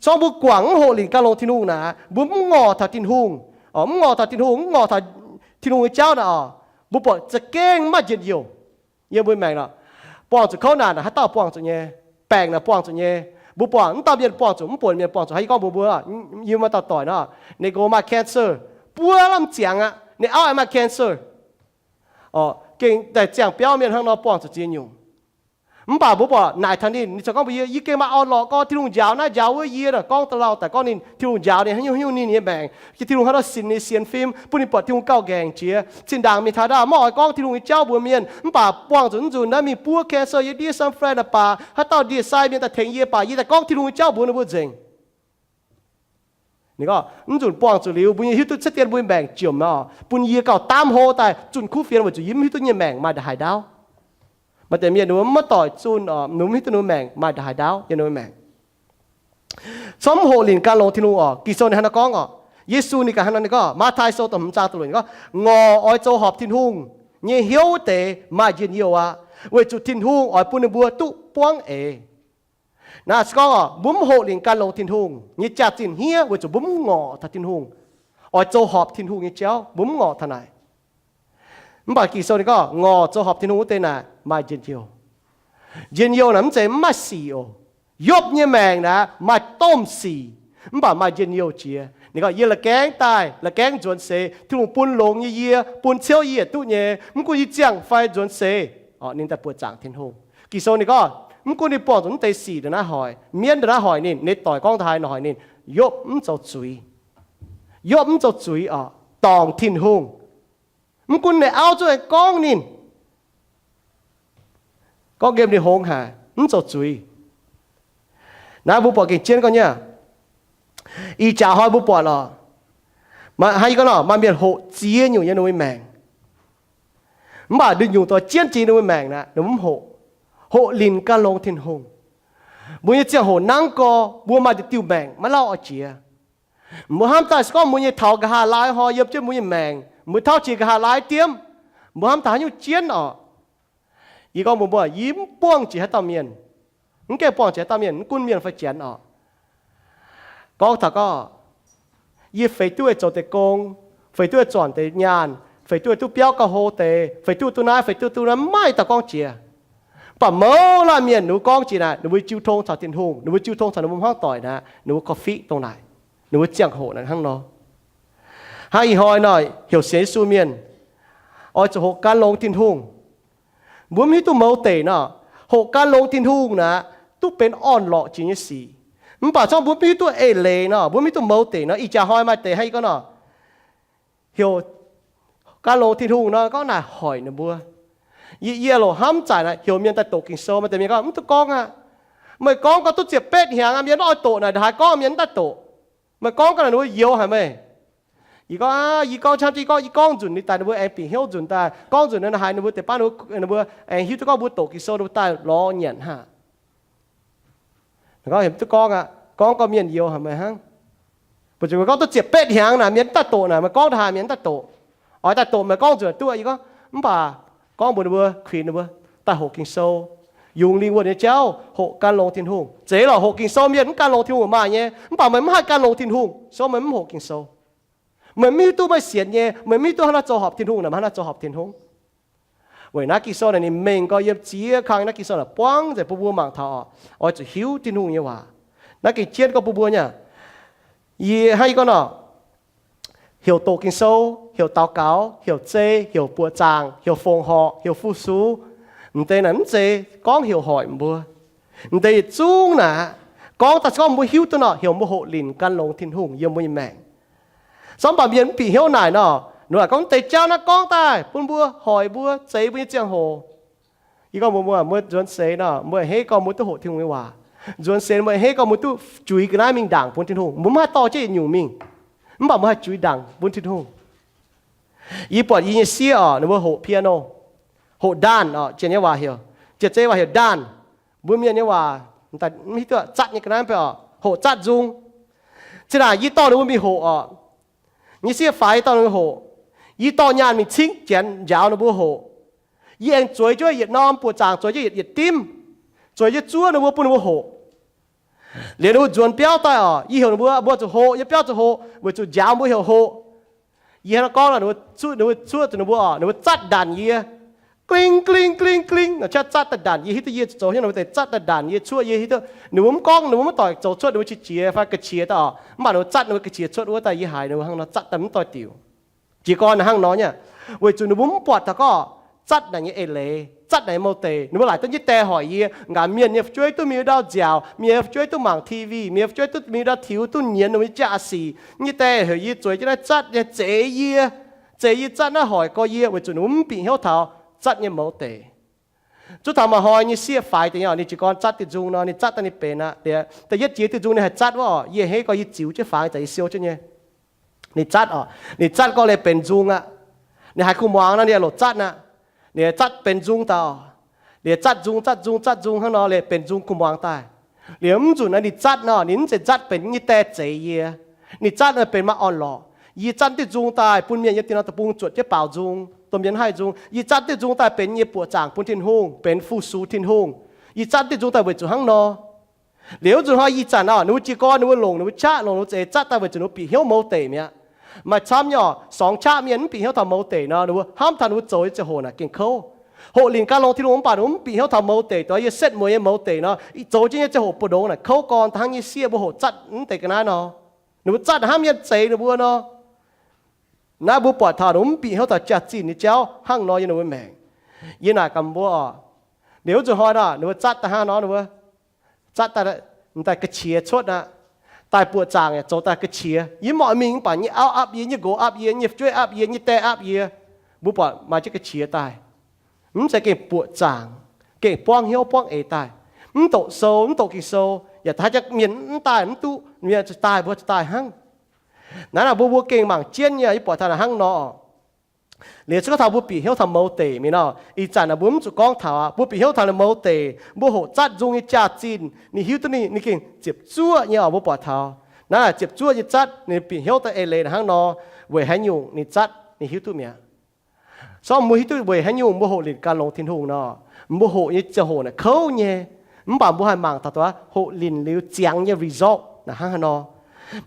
Zorqv mbuo guangc mv hoqc linc gan longx Tin-Hungh naaic, mbuo mv ngorc taux Tin-Hungh, mv ngorc taux Tin-Hungh, mv ngorc taux Tin-Hungh nyei jauv naaic oc, mbuo buatc za'gengh mv maaih njien-youh. Yiem mbuo maengc naaic, buangh zuqc kouv naanc naaic, haaix dauh buangh zuqc nyei? Baengc naaic buangh zuqc nyei. Mbuo buangh, mv dauh mienh buangh zuqc, mv buonc mienh buangh zuqc. Haih gorngv mbuox mbuo, yie maaih dauh doic nor, ninh nqox maaih cancer, buo lamh ziangx aqv, ninh auv yaac maaih cancer. Gengh daaih ziangh biauv mienh hnangv nor buangh zuqc ziex nyungc. Mv baac mbuo buatc naaic taux ninh, ninh ziouc gorngv mbuox yie, yie gengh maaih orn-lorqc gorx, Tin-Hungh njaaux naaiv njaaux wuov yie. Gorngv da'lauh daaih gorngv ninh, Tin-Hungh njaaux ninh haaix nyungc haaix nyungc ninh nyei maengc, Tin-Hungh haaix nor sienx ninh sienx fim, bun ninh buatc Tin-Hungh gauh nqaengc jiex. Zinh ndaangc mingh taux ndaauh maiv oix gorngv Tin-Hungh nyei jauv mbuox mienh, mv baac buangh zuqc mv nzunc naaiv mingh buov cancer yie ndiev San Fran naaic baac, haaix dauh ndie-sai mienh daaih tengx yie baac, yie daaih gorngv Tin-Hungh nyei jauv mbuox ninh mbuo nzengc. Ninh gorngv mv nzunc buangh zuqc liuz, mbuo nyei hiuv duqv cuotv dien mbuo nyei maengc jomc nor, bun yie gauh daamv hlo daaih zunh kuv fienx weic zuqc yie mv hiuv duqv nyei maengc maaih ndongc haaix ndaauv. Maaih deix mienh ninh mbuo maiv doic zunh oc, ninh mbuo mv hiuv duqv ninh mbuo maengc maaih ndongc haaix ndaauv yiem ninh mbuo maengc. Corc mv hoqc linc gan longx Tin-Hungh oc. Ging-Sou ninh hnangv naaiv gorngv oc. Yesu ninh ganh hnangv naaiv ninh gorngv, Matv^tai Sou da'hmz zaang da'luoqc ninh gorngv, ngorc oix zoux horpc Tin-Hungh nyei hnyouv wuov deix maaih njien-youh aqv, weic zuqc Tin-Hungh oix bun ninh mbuo duqv buangv eix. Naaiv se gorngv mbuo mv hoqc linh gan longx Tin-Hungh nyei jaax-zinh hniev weic zuqc mbuo mv ngorc taux Tin-Hungh, oix zoux horpc Tin-Hungh nyei jauv, mbuo mv ngorc taux naaic. Mv baac Ging-Sou ninh gorngv ngorc zoux horpc Tin-Hungh wuov deix naaic maaih njien-youh. Njien-youh naaic mv zeiz mv maaih sic oc. Yopv nyei maengc naaic maaih domh sic, mv baac maaih njien-youh jiex. Ninh gorngv, yie la'gaengv daaih, la'gaengv nzuonx seix, Tin-Hungh bun longx nyei yie, bun ciouv yie yietc duqv nyei, mv gunv yie ziangh fai nzuonx seix, ninh daaih buoqc zaangc Tin-Hungh. Ging-Sou ninh gorngv mv gunv ninh buangh zuqc mv deix sic ndongc naaiv hoic, mienv ndongc naaiv hoic ninh, ninh doic gorngv da'haaix nor hoic ninh, Yopv mv zoux zuiz. Yopv mv zoux zuiz oc, dorngc Tin-Hungh. Mv gunv ninh auv zungv aengx gorngv ninh, gorngv nqemh ninh hngongx haic, mv zoux zuiz. Naaiv mbuo buatc gengh jienv gorngv nyei. Ih jaax hnoi mbuo buatc lorqc, hnangv yie gorngv nor, maaih mienh hoqc ziex nyungc yiem ninh mbuo nyei maengc. Mv baac nduqc nyungc doix jienv jiex ninh mbuo maengc naaic, ninh mbuo mv hoqc. Hoqc linh gan longx Tin-Hungh. Mbuo nyei ziangh hoc nangv gorx, mbuo maaih diuh diuh maengc maiv lauh oix jiex. Mbuo hnamv daaih se gorngv mbuo nyei taux nqa'haav laai hnoi yiem jienv mbuo nyei maengc, mbuo tauv jiex nqa'haav laai diemv, mbuo hnamv taux haaix nyungc jienv orqc. Yie gorngv mbuox mbuo, yie mv buangh jiex haaix dauh mienh. Mv gaengh buangh jiex haaix dauh mienh, mv gunv mienh fai janx orqc. Gorngv taux gorngv, yie feix duqv zoux deix gong, feix duqv zornc deix nyaanh, feix duqv duqv biauv gauh hlo deix, feix duqv duqv naaiv, feix duqv duqv naaiv, mv maaih dauh gorngv jiex. Mv baac mouz laanh mienh ninh mbuo gorngv jiex naaic, ninh mbuo jiu tong caux Tin-Hungh, ninh mbuo jiu tong caux ninh mbuo hmuangv doic naaic, ninh mbuo korv-fiqv dongh naaic, ninh mbuo ziangh hoc naaic hnangv nor. Hnangv ih hnoi nor, heuc sienx Yesu mienh oix zuqc hoqc gan longx Tin-Hungh. Mbuo mv hiuv duqv mouz deic nor, hoqc gan longx Tin-Hungh naaic duqv benx orn-lorqc jiex nyei sic. Mv baac corc mbuo mv hiuv duqv eix leiz nor, mbuo mv hiuv duqv mouz deic nor, ih jaax hnoi maaih deix hnangv yie gorngv nor, heuc gan longx Tin-Hungh nor, gorngv naaic hoic ninh mbuo. Yie, yie loc hnamv zaaic naaic, heuc mienh daaih doqc Ging-Sou, maaih deix mienh gorngv, mv duqv gorngv aqv. Meih gorngv gorngv duqv ziepc betv hnyangx aqv, mienh mv oix doqc naaic, ndongc haaix gorngv mienh mv daaih doqc. Meih gorngv ga'naaiv ninh mbuo youx haic meih. Yie gorngv, yie gorngv camv jienv gorngv, yie gorngv nzunc ninh daaih ninh mbuo aengx bieqc hnyouv nzunc daaih, gorngv nzunc naaiv haaix ninh mbuo deix baav ninh mbuo aengx hiuv duqv gorngv mbuo doqc Ging-Sou ninh mbuo daaih lorz nyanc haic. Gorngv heuc mv duqv gorngv aqv, gorngv gorngv mienh youx haic meih hnangv. Mbuo zuqc gorngv duqv ziepc betv hnyangx naaic, mienh mv daaih doqc naaic, meih gorngv ndongc haaix mienh mv daaih doqc. Oix daaih doqc meih gorngv nzunc duqv. Yie gorngv, mv baac gorngv mbuox ninh mbuo, kuinx ninh mbuo daaih hoqc Ging-Sou, yungz lingh wuonh nyei jauv, hoqc gan longx Tin-Hungh. Zeiz lorqc, hoqc Ging-Sou mienh mv gan longx Tin-Hungh maaih nyei, mv baac meih mv haih gan longx Tin-Hungh, so meih mv hoqc Ging-Sou. Meih mv hiuv duqv meih sienx nyei, meih mv hiuv duqv hnangv naaiv zoux horpc Tin-Hungh naaic, hnangv naaiv zoux horpc Tin-Hungh. Weic naaiv Ging-Sou naaic ninh mengh gorx yiem ziex kang naaiv Ging-Sou naaic buangv nzengc bun mbuo mangc taux oc. Oix zuqc hiuv Tin-Hungh nyei waac. Naaiv gengh jienv gorngv bun mbuo nyei, yie hnangv yie gorngv nor, heuc doqc Ging-Sou, heuc daux gaux, heuc zei, heuc buoqc zaangc, heuc fongc horc, heuc fu-sux, m'deix naaic mv zeiz gorngv heuc hoic mbuo. M'deix yietc zungv naaic, gorngv daaih se gorngv mbuo hiuv duqv nor, heuc mbuo hoqc linc gan longx Tin-Hungh yiem mbuo nyei maengc. Mv baac mienh mv bieqc hnyouv naaic nor, ninh mbuo laaic gorngv deix jauv naaiv gorngv daaih bun mbuo hoic mbuo, zeix mbuo nyei ziangh hoc. Yie gorngv mbuox mbuo, mbuo nzuonx seix nor, mbuo a'hneiv gorngv mbuo duqv hoqc Tin-Hungh nyei waac. Nzuonx seix mbuo a'hneiv gorngv mbuo duqv juix ga'naaiv mingh ndaangc bun Tin-Hungh. Mbuo mv haih dorh jienv yietc nyungc mingh, mv baac mbuo haih juix ndaangc bun Tin-Hungh. Yie buatc yie nyei sieqv oc, ninh mbuo hoqc piano, hoqc ndaanh oc, janx nyei waac heuc, janx-zei waac heuc ndaanh. Mbuo mienh nyei waac mv hiuv duqv, zatv nyei ga'naaiv oc, hoqc zatv nzung. Zinh ndaangc yie dorh ninh mbuo mingh hoqc oc, nyei sieqv faix dorh ninh mbuo hoqc. Yie dorh nyaanh mingh cingv janx njaaux ninh mbuo hoqc. Yie aengx zueiz jienv yietc norm buoqc zaangc, zueiz jienv yietc, yietc dimv, zueiz jienv zuov ninh mbuo bun ninh mbuo hoqc. Liuz ninh mbuo nzuonx biauv daaih oc, yie heuc ninh mbuo, mbuo zuqc hoqc, yiem biauv zuqc hoqc, weic zuqc njaaux mbuo heuc hoqc. Yie hnangv naaiv gorngv nor, ninh mbuo zuov, ninh mbuo zuov zuqc ninh mbuo oc, ninh mbuo zatv ndanc yie. Gling, gling, gling, gling, nor qaqv zatv daaih ndanc yie, hiuv duqv yie zoux hnyouv nor, mbuo deix zatv daaih ndanc yie, zuov yie, hiuv duqv ninh mbuo mv gorngv, ninh mbuo mv doic zoux cuotv ninh mbuo qiex jiez fai ga'qiex daaih oc, mv baac ninh mbuo zatv ninh mbuo ga'qiex cuotv wuov daaih yie haiz ninh mbuo hnangv nor zatv daaih mv doix diuc. Jiez gorn hnangv nor nyei, weic zuqc ninh mbuo mv buatc taux gorngv zatv naaic nyei eix leiz, zatv naaic nyei mou deic. Ninh mbuo laaic duqv nyei die hoic yie, nqa'haav mienh nyei fu'jueiv duqv mingh ndau nziaauc, mienh nyei fu'jueiv duqv mangc T V, mienh nyei fu'jueiv duqv mingh ndau tiux duqv nyienz ninh mbuo nyei jaa-sic. Nyei die heuc yie zueiz jienv naaiv zatv nyei zeix yie, zeix yie zatv naaiv hoic gorx yie, weic zuqc ninh mbuo mv bieqc hnyouv taux zatv nyei mou deic. Zungv taux maaih hnoi nyei sieqv faix deix nyei oc, ninh jiez gorn zatv diuh nzung nor, ninh zatv daaih ninh benx aqv. Da'yietv jiex diuh nzung ninh haih zatv wuov oc, yie a'hneiv gorngv yie ziux jienv fangx daaih yie siou jienv nyei. Ninh zatv oc, ninh zatv gorngv liuz benx nzung aqv. Ninh haiz kuh muangx nor ninh lorz zatv aqv. Ninh zatv benx nzung daaih oc. Liuz zatv nzung, zatv nzung, zatv nzung hnangv nor liuz benx nzung kuh muangx daaih. Liuz mv nzunc naaiv ninh zatv nor, ninh mv zeiz zatv benx nyei die zeix yie. Ninh zatv nor benx maaih orn-lorqc. Yie zatv diuh nzung daaih bun mienh yiem dinh norm deic-bung zuotc jienv baaux nzung, domh mienh haih nzung. Yie zatv diuh nzung daaih benx yie nyei buoqc zaangc bun Tin-Hungh, benx fu-sux Tin-Hungh. Yie zatv diuh nzung daaih weic zuqc hnangv nor. Liuz nzunc hnoi ih zanc nor, ninh mbuo jiez gorn, ninh mbuo longc ninh mbuo qaqv, longc ninh mbuo za'eix zatv daaih weic zuqc ninh mbuo bieqc hnyouv mouz deic mi'aqv. Maaih camv nyei oc, sorngx qaqv mienh mv bieqc hnyouv taux mouz deic nor, ninh mbuo hnamv taux ninh mbuo zoux nyei ziangh hoc naaic gengh kouv. Hoqc linc gan longx Tin-Hungh mv baac ninh mbuo mv bieqc hnyouv taux mouz deic, dongh yie setv mueiz nyei mouz deic nor, zoux jienv nyei ziangh hoc buoz-ndoqv naaic kouv gorn hnangv nyei sieqv mbuo hoqc zatv mv deix ga'naaiv nor. Ninh mbuo zatv hnamv mienh zeix ninh mbuo nor. Naaiv mbuo buatc taux ninh mbuo mv bieqc hnyouv taux jaax-zinh nyei jauv hnangv nor yiem ninh mbuo maengc. Yie naaic gaax mbuo oc, liuz nzunc hnoi nor ninh mbuo zatv daaih hnangv nor, ninh mbuo zatv daaih, daaih ga'qiex cuotv aqv. Daaih buoqc zaangc yaac zoux daaih ga'qiex. Yie mv oix mingh mv baac nyei auv aapv yie, nyei nqox aapv yie, nyei fu'jueiv aapv yie, nyei die aapv yie. Mbuo buatc maaih jienv ga'qiex daaih. Mv zeiz gengh buoqc zaangc, gengh buangv hnyouv buangv eix daaih. Mv doqc sou, mv doqc Ging-Sou, yaac haaix jaax mienh mv daaih mv duqv, mienh zuqc daaih mbuo zuqc daaih hnangv. Naaiv naaic mbuo, mbuo gengh mangc jienv nyei, yie buatc taux naaic hnangv nor. Liuz se gorngv taux mbuo bieqc hnyouv taux mouz deic mingh nor, ih zanc naaic mbuo mv zuqc gorngv taux aqv. Mbuo bieqc hnyouv taux ninh mouz deic, mbuo hoqc zatv nzung nyei jaax-zinh, ninh hiuv duqv ninh, ninh gengh ziepc zuoqv nyei oc. Mbuo buatc taux naaiv naaic ziepc zuoqv nyei zatv, ninh bieqc hnyouv daaih eix leiz hnangv nor, weic haaix nyungc ninh zatv, ninh hiuv duqv mi'aqv. Sorng mbuo hiuv duqv weic haaix nyungc mbuo hoqc linc gan longx Tin-Hungh nor, mbuo hoqc nyei ziangh hoc naaic kouv nyei. Mv baac mbuo haih mangc taux hoqc linc liuz ziangx nyei result naaic hnangv haaix nor.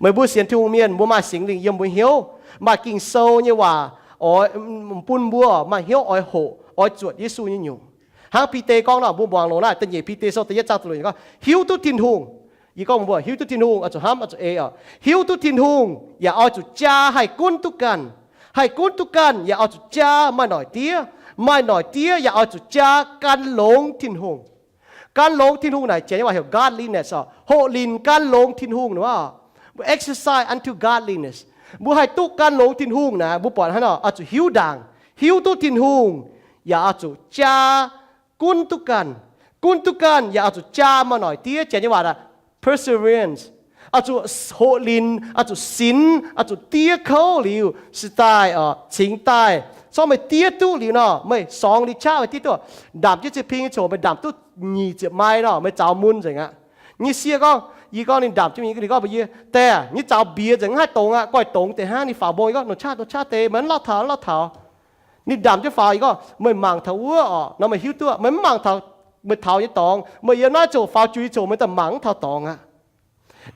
Meih mbuo sienx Tin-Hungh mienh, mbuo maaih Singx Lingh yiem mbuo hnyouv, maaih Ging-Sou nyei waac oix bun mbuo maaih hnyouv oix hoqc, oix zuotc Yesu nyei nyungc. Hnangv Bide gorngv nor, mbuo muangx longx naaiv, da'nyeic Bide Sou da'yietv zaang da'luoqc gorngv, hiuv duqv Tin-Hungh. Yie gorngv mbuo hiuv duqv Tin-Hungh oix zuqc hnamv, oix zuqc ei oc. Hiuv duqv Tin-Hungh yaac oix zuqc jaa haih gunv duqv ganh. Haih gunv duqv ganh yaac oix zuqc jaa maaih noic diev. Maaih noic diev yaac oix zuqc jaa gan longx Tin-Hungh. Gan longx Tin-Hungh naaic janx nyei waac heuc godliness oc. Hoqc linc gan longx Tin-Hungh nor, exercise unto godliness. Mbuo haih duqv gan longx Tin-Hungh naaic, mbuo buatc hnangv nor oix zuqc hiuv ndaangc, hiuv duqv Tin-Hungh, yaac oix zuqc jaa gunv duqv ganh. Gunv duqv ganh yaac oix zuqc jaa maaih noic diev, janx nyei waac aqv, perseverance. Oix zuqc hoqc linc, oix zuqc sinx, oix zuqc diev kouv liuz, se daaih cingx daaih, sorng meih diev duqv liuz nor, meih sorngx liuz qaqv meih diev duqv. Ndamc jienv ziex ping nyei coc meih ndamc duqv nyic ziepc mai nor, meih zaux mun nzengc aqv. Nyei sieqv gorngv, yie gorngv ninh ndamc jienv mingh, ninh gorngv mbuox yie, Diex, nyei zaux mbiex nzengc, mv haih dongz aqv. Goiv dongz deix hnangv. Ninh faaux mbong, yie gorngv, Nor qaqv, nor qaqv deix, meih mv lauh taux, lauh taux. Ninh ndamc jienv faaux, yie gorngv, Meih mangc taux wuov oc. Nor meih hiuv duqv, meih mv mangc taux meih taux nyei dorngx. Meih yiem naaiv coc faaux jui coc, meih daaih mangc mv taux dorngx aqv.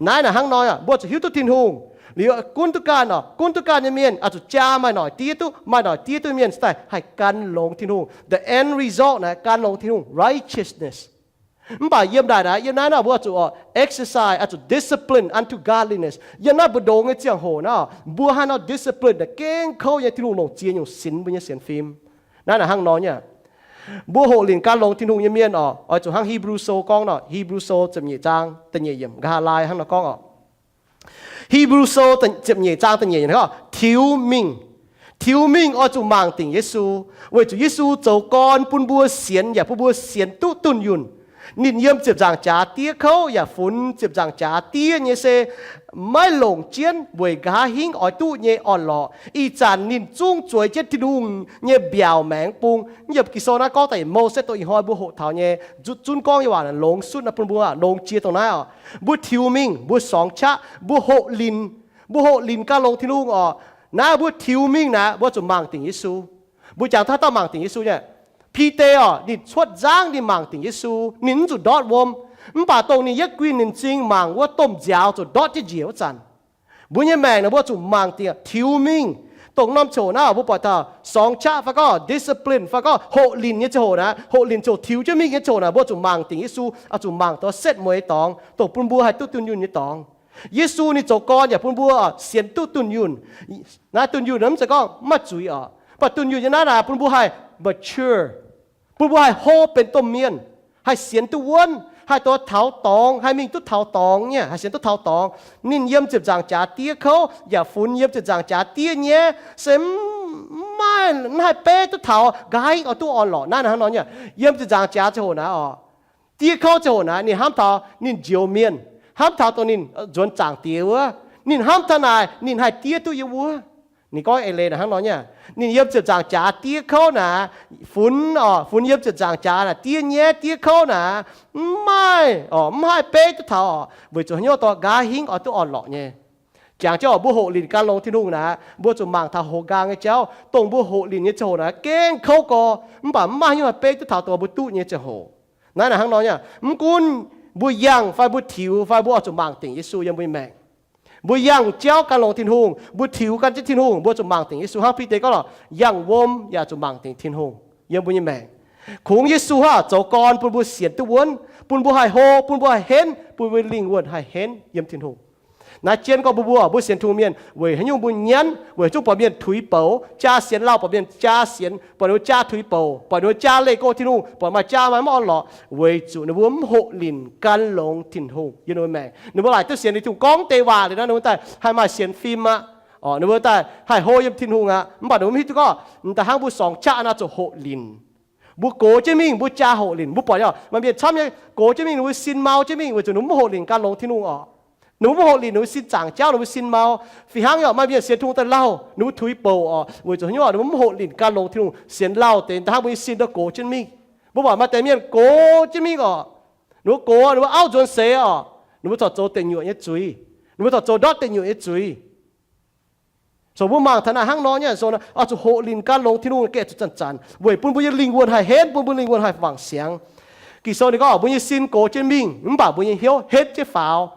Naaiv naaic hnangv nor aqv, mbuo zuqc hiuv duqv Tin-Hungh liuz gunv duqv ganh oc. Gunv duqv ganh nyei mienh oix zuqc jaa maaih noic diev duqv. Maaih noic diev duqv mienh se daaih haih gan longx Tin-Hungh. The end result naaic gan longx Tin-Hungh, righteousness. Mv baac yiem naaic naaic, yiem naaiv nor mbuo zuqc oc exercise, oix zuqc discipline unto godliness. Yiem naaiv mbu'ndongx nyei ziangh hoc naaiv, mbuo haaix nor discipline naaic gengh kouv nyei, Tin-Hungh longc ziex nyungc sinx mbuo nyei sienx fim. Naaiv naaic hnangv nor nyei. Mbuo hoqc linc gan longx Tin-Hungh nyei mienh oc, oix zuqc hnangv Hipv^lu Sou gorngv nor, Hipv^lu Sou ziepc nyeic zaang da'nyeic yiemc, nqa'haav laai hnangv nor gorngv oc. Hipv^lu Sou ziepc nyeic zaang da'nyeic yiemc gorngv, Tiux mingh, tiux mingh oix zuqc mangc dingc Yesu, weic zuqc Yesu zoux gorn bun mbuo sienx yaac bun mbuo sienx duqv dunh yunh. Ninh yiem ziepc nzaangc jaax diev kouv yaac funx ziepc nzaangc jaax diev nyei se maiv longc jienv weic nqa'haav hingv oix duqv nyei orn-lorqc. Ih zanc ninh zungv zueiz jienv Tin-Hungh nyei mbiaauc maengx bung. Yiem Ging-Sou naaiv gorngv daaih Mose dongh ih hnoi mbuo hoqc taux nyei, zunv gorngv nyei waac longx sutv naaiv bun mbuo longx jiex dongh naaiv oc. Mbuo tiux mingh, mbuo sorngx qaqv, mbuo hoqc linc, mbuo hoqc linc gan longx Tin-Hungh oc. Naaiv mbuo tiux mingh naaic, mbuo zuqc mangc dingc Yesu. Mbuo jangx tov dauh mangc dingc Yesu nyei. Bide oc, ninh cuotv nzangv ninh mangc dingc Yesu, ninh mv zuqc ndortv wuom. Mv baac dongh ninh yietv guinh ninh m'zing mangc wuov domh nziaaux zuqc ndortv jienv njiec wuov zanc, mbuo nyei maengc naaic mbuo zuqc mangc dingc tiux mingh. Dongh norm coc naaiv mbuo buatc taux sorngx qaqv fai gorngv discipline fai gorngv hoqc linc nyei ziangh hoc naaic, hoqc linc ziouc tiux jienv mingh nyei ziangh hoc naaic, mbuo zuqc mangc dingc Yesu, zuqc mangc taux setv mueiz dorngx, dongh bun mbuo haih duqv dunh yunh nyei dorngx. Yesu ninh zoux gorn yaac bun mbuo sienx duqv dunh yunh. Naaiv dunh yunh mv zeiz gorngv mv maaih zuiz oc, mv baac dunh yunh nyei naaiv naaic bun mbuo haih mature, bun mbuo haih hlo benx domh mienh, haih sienx duqv wuonv, haih duqv taux dorngx, haih mingh duqv taux dorngx nyei, haih sienx duqv taux dorngx. Ninh yiem ziepc nzaangc jaax diev kouv yaac funx yiem ziepc nzaangc jaax diev nyei, se mv maaih, mv haih beiv duqv taux nqa'haav hingv oix duqv orn-lorqc. Naaiv hnangv nor nyei, yiem ziepc nzaangc jaax ziangh hoc naaic oc, diev kouv ziangh hoc naaic ninh hnamv taux ninh njoux mienh, hnamv taux dongh ninh nzuonx Zaangc Diex wuov, ninh hnamv taux naaic ninh haih diev duqv yiem wuov. Ninh gorngv eix leiz naaic hnangv nor nyei, ninh yiem ziepc nzaangc jaax diev kouv naaic, funx oc, funx yiem ziepc nzaangc jaax naaic diev nyei, diev kouv naaic, mv maaih oc, mv haih beiv duqv taux oc, weic zuqc haaix nyungc dorh nqa'haav hingv oix duqv orn-lorqc nyei. Jangx jienv oc, mbuo hoqc linc gan longx Tin-Hungh naaic, mbuo zuqc mangc taux hoqc nqaang nyei jauv, dongh mbuo hoqc linc nyei ziangh hoc naaic gengh kouv gorx, mv baac mv maaih haaix nyungc haih beiv duqv taux dongh mbuo duqv nyei ziangh hoc. Naaiv naaic hnangv nor nyei, mv gunv Mbuo yangh fai mbuo tiux fai mbuo oix zuqc mangc dingc Yesu yiem mbuo nyei maengc. Mbuo yangh jauv gan longx Tin-Hungh, mbuo tiux gan jienv Tin-Hungh, mbuo zuqc mangc dingc Yesu. Hnangv Bide gorngv lorqc, yangh wuom yaac zuqc mangc dingc Tin-Hungh yiem mbuo nyei maengc. Kungx Yesu hnangv zoux gorn bun mbuo sienx duqv wuonv, bun mbuo haih hlo, bun mbuo haih henv, bun mbuo lingh wuonh haih henv yiem Tin-Hungh. Naaiv jienv gorngv mbuo, mbuo, mbuo sienx Tin-Hungh mienh weic haaix nyungc mbuo nyanv? Weic zuqc buatc mienh tuix bouc, jaa sienx lauh, buatc mienh jaa sienx, buatc ninh mbuo jaa tuix bouc, buatc ninh mbuo jaa leih go Tin-Hungh, buatc maaih jaa maaih mv orn-lorqc, weic zuqc ninh mbuo mv hoqc linc gan longx Tin-Hungh yiem ninh mbuo maengc. Ninh mbuo laaic duqv sienx Tin-Hungh gorngv deix waac liuz nor, ninh mbuo daaih haih maaih sienx fim aqv. Ninh mbuo daaih haih hlo yiem Tin-Hungh aqv. Mv baac ninh mbuo mv hiuv duqv gorngv da'hnangv mbuo sorngx qaqv naaiv zuqc hoqc linc. Mbuo gox jienv mingh, mbuo jaa hoqc linc. Mbuo buatc nyei, maaih mienh camv nyei gox jienv mingh, ninh mbuo sin mau jienv mingh weic zuqc ninh mbuo mv hoqc linc gan longx Tin-Hungh orqc. Ninh mbuo mv hoqc linc, ninh mbuo sin zaangc jauv, ninh mbuo sin mau. Fih hnangv nyei, maaih mienh sienx Tin-Hungh daaih lauh, ninh mbuo tuix bouc orqc, weic zuqc haaix nyungc, ninh mbuo mv hoqc linc gan longx Tin-Hungh, sienx lauh deix da'hnangv mbuo nyei sin daaih gox jienv mingh. Mbuo buatc maaih deix mienh gox jienv mingh orqc, ninh mbuo gox, ninh mbuo auv nzuonx seix orqc, ninh mbuo corc zoux deic nyuoqc nyei zuiz, ninh mbuo corc zoux ndortv deic nyuoqc nyei zuiz. So mbuo mangc taux naaiv hnangv nor nyei, so oix zuqc hoqc linc gan longx Tin-Hungh gaeqv zuqc zanc-zanc weic bun mbuo nyei lingh wuonh haih henv, bun mbuo lingh wuonh haih wangc siangx. Ging-Sou ninh gorngv mbuo nyei sin gox jienv mingh, mv baac mbuo nyei hnyouv henv jienv faaux.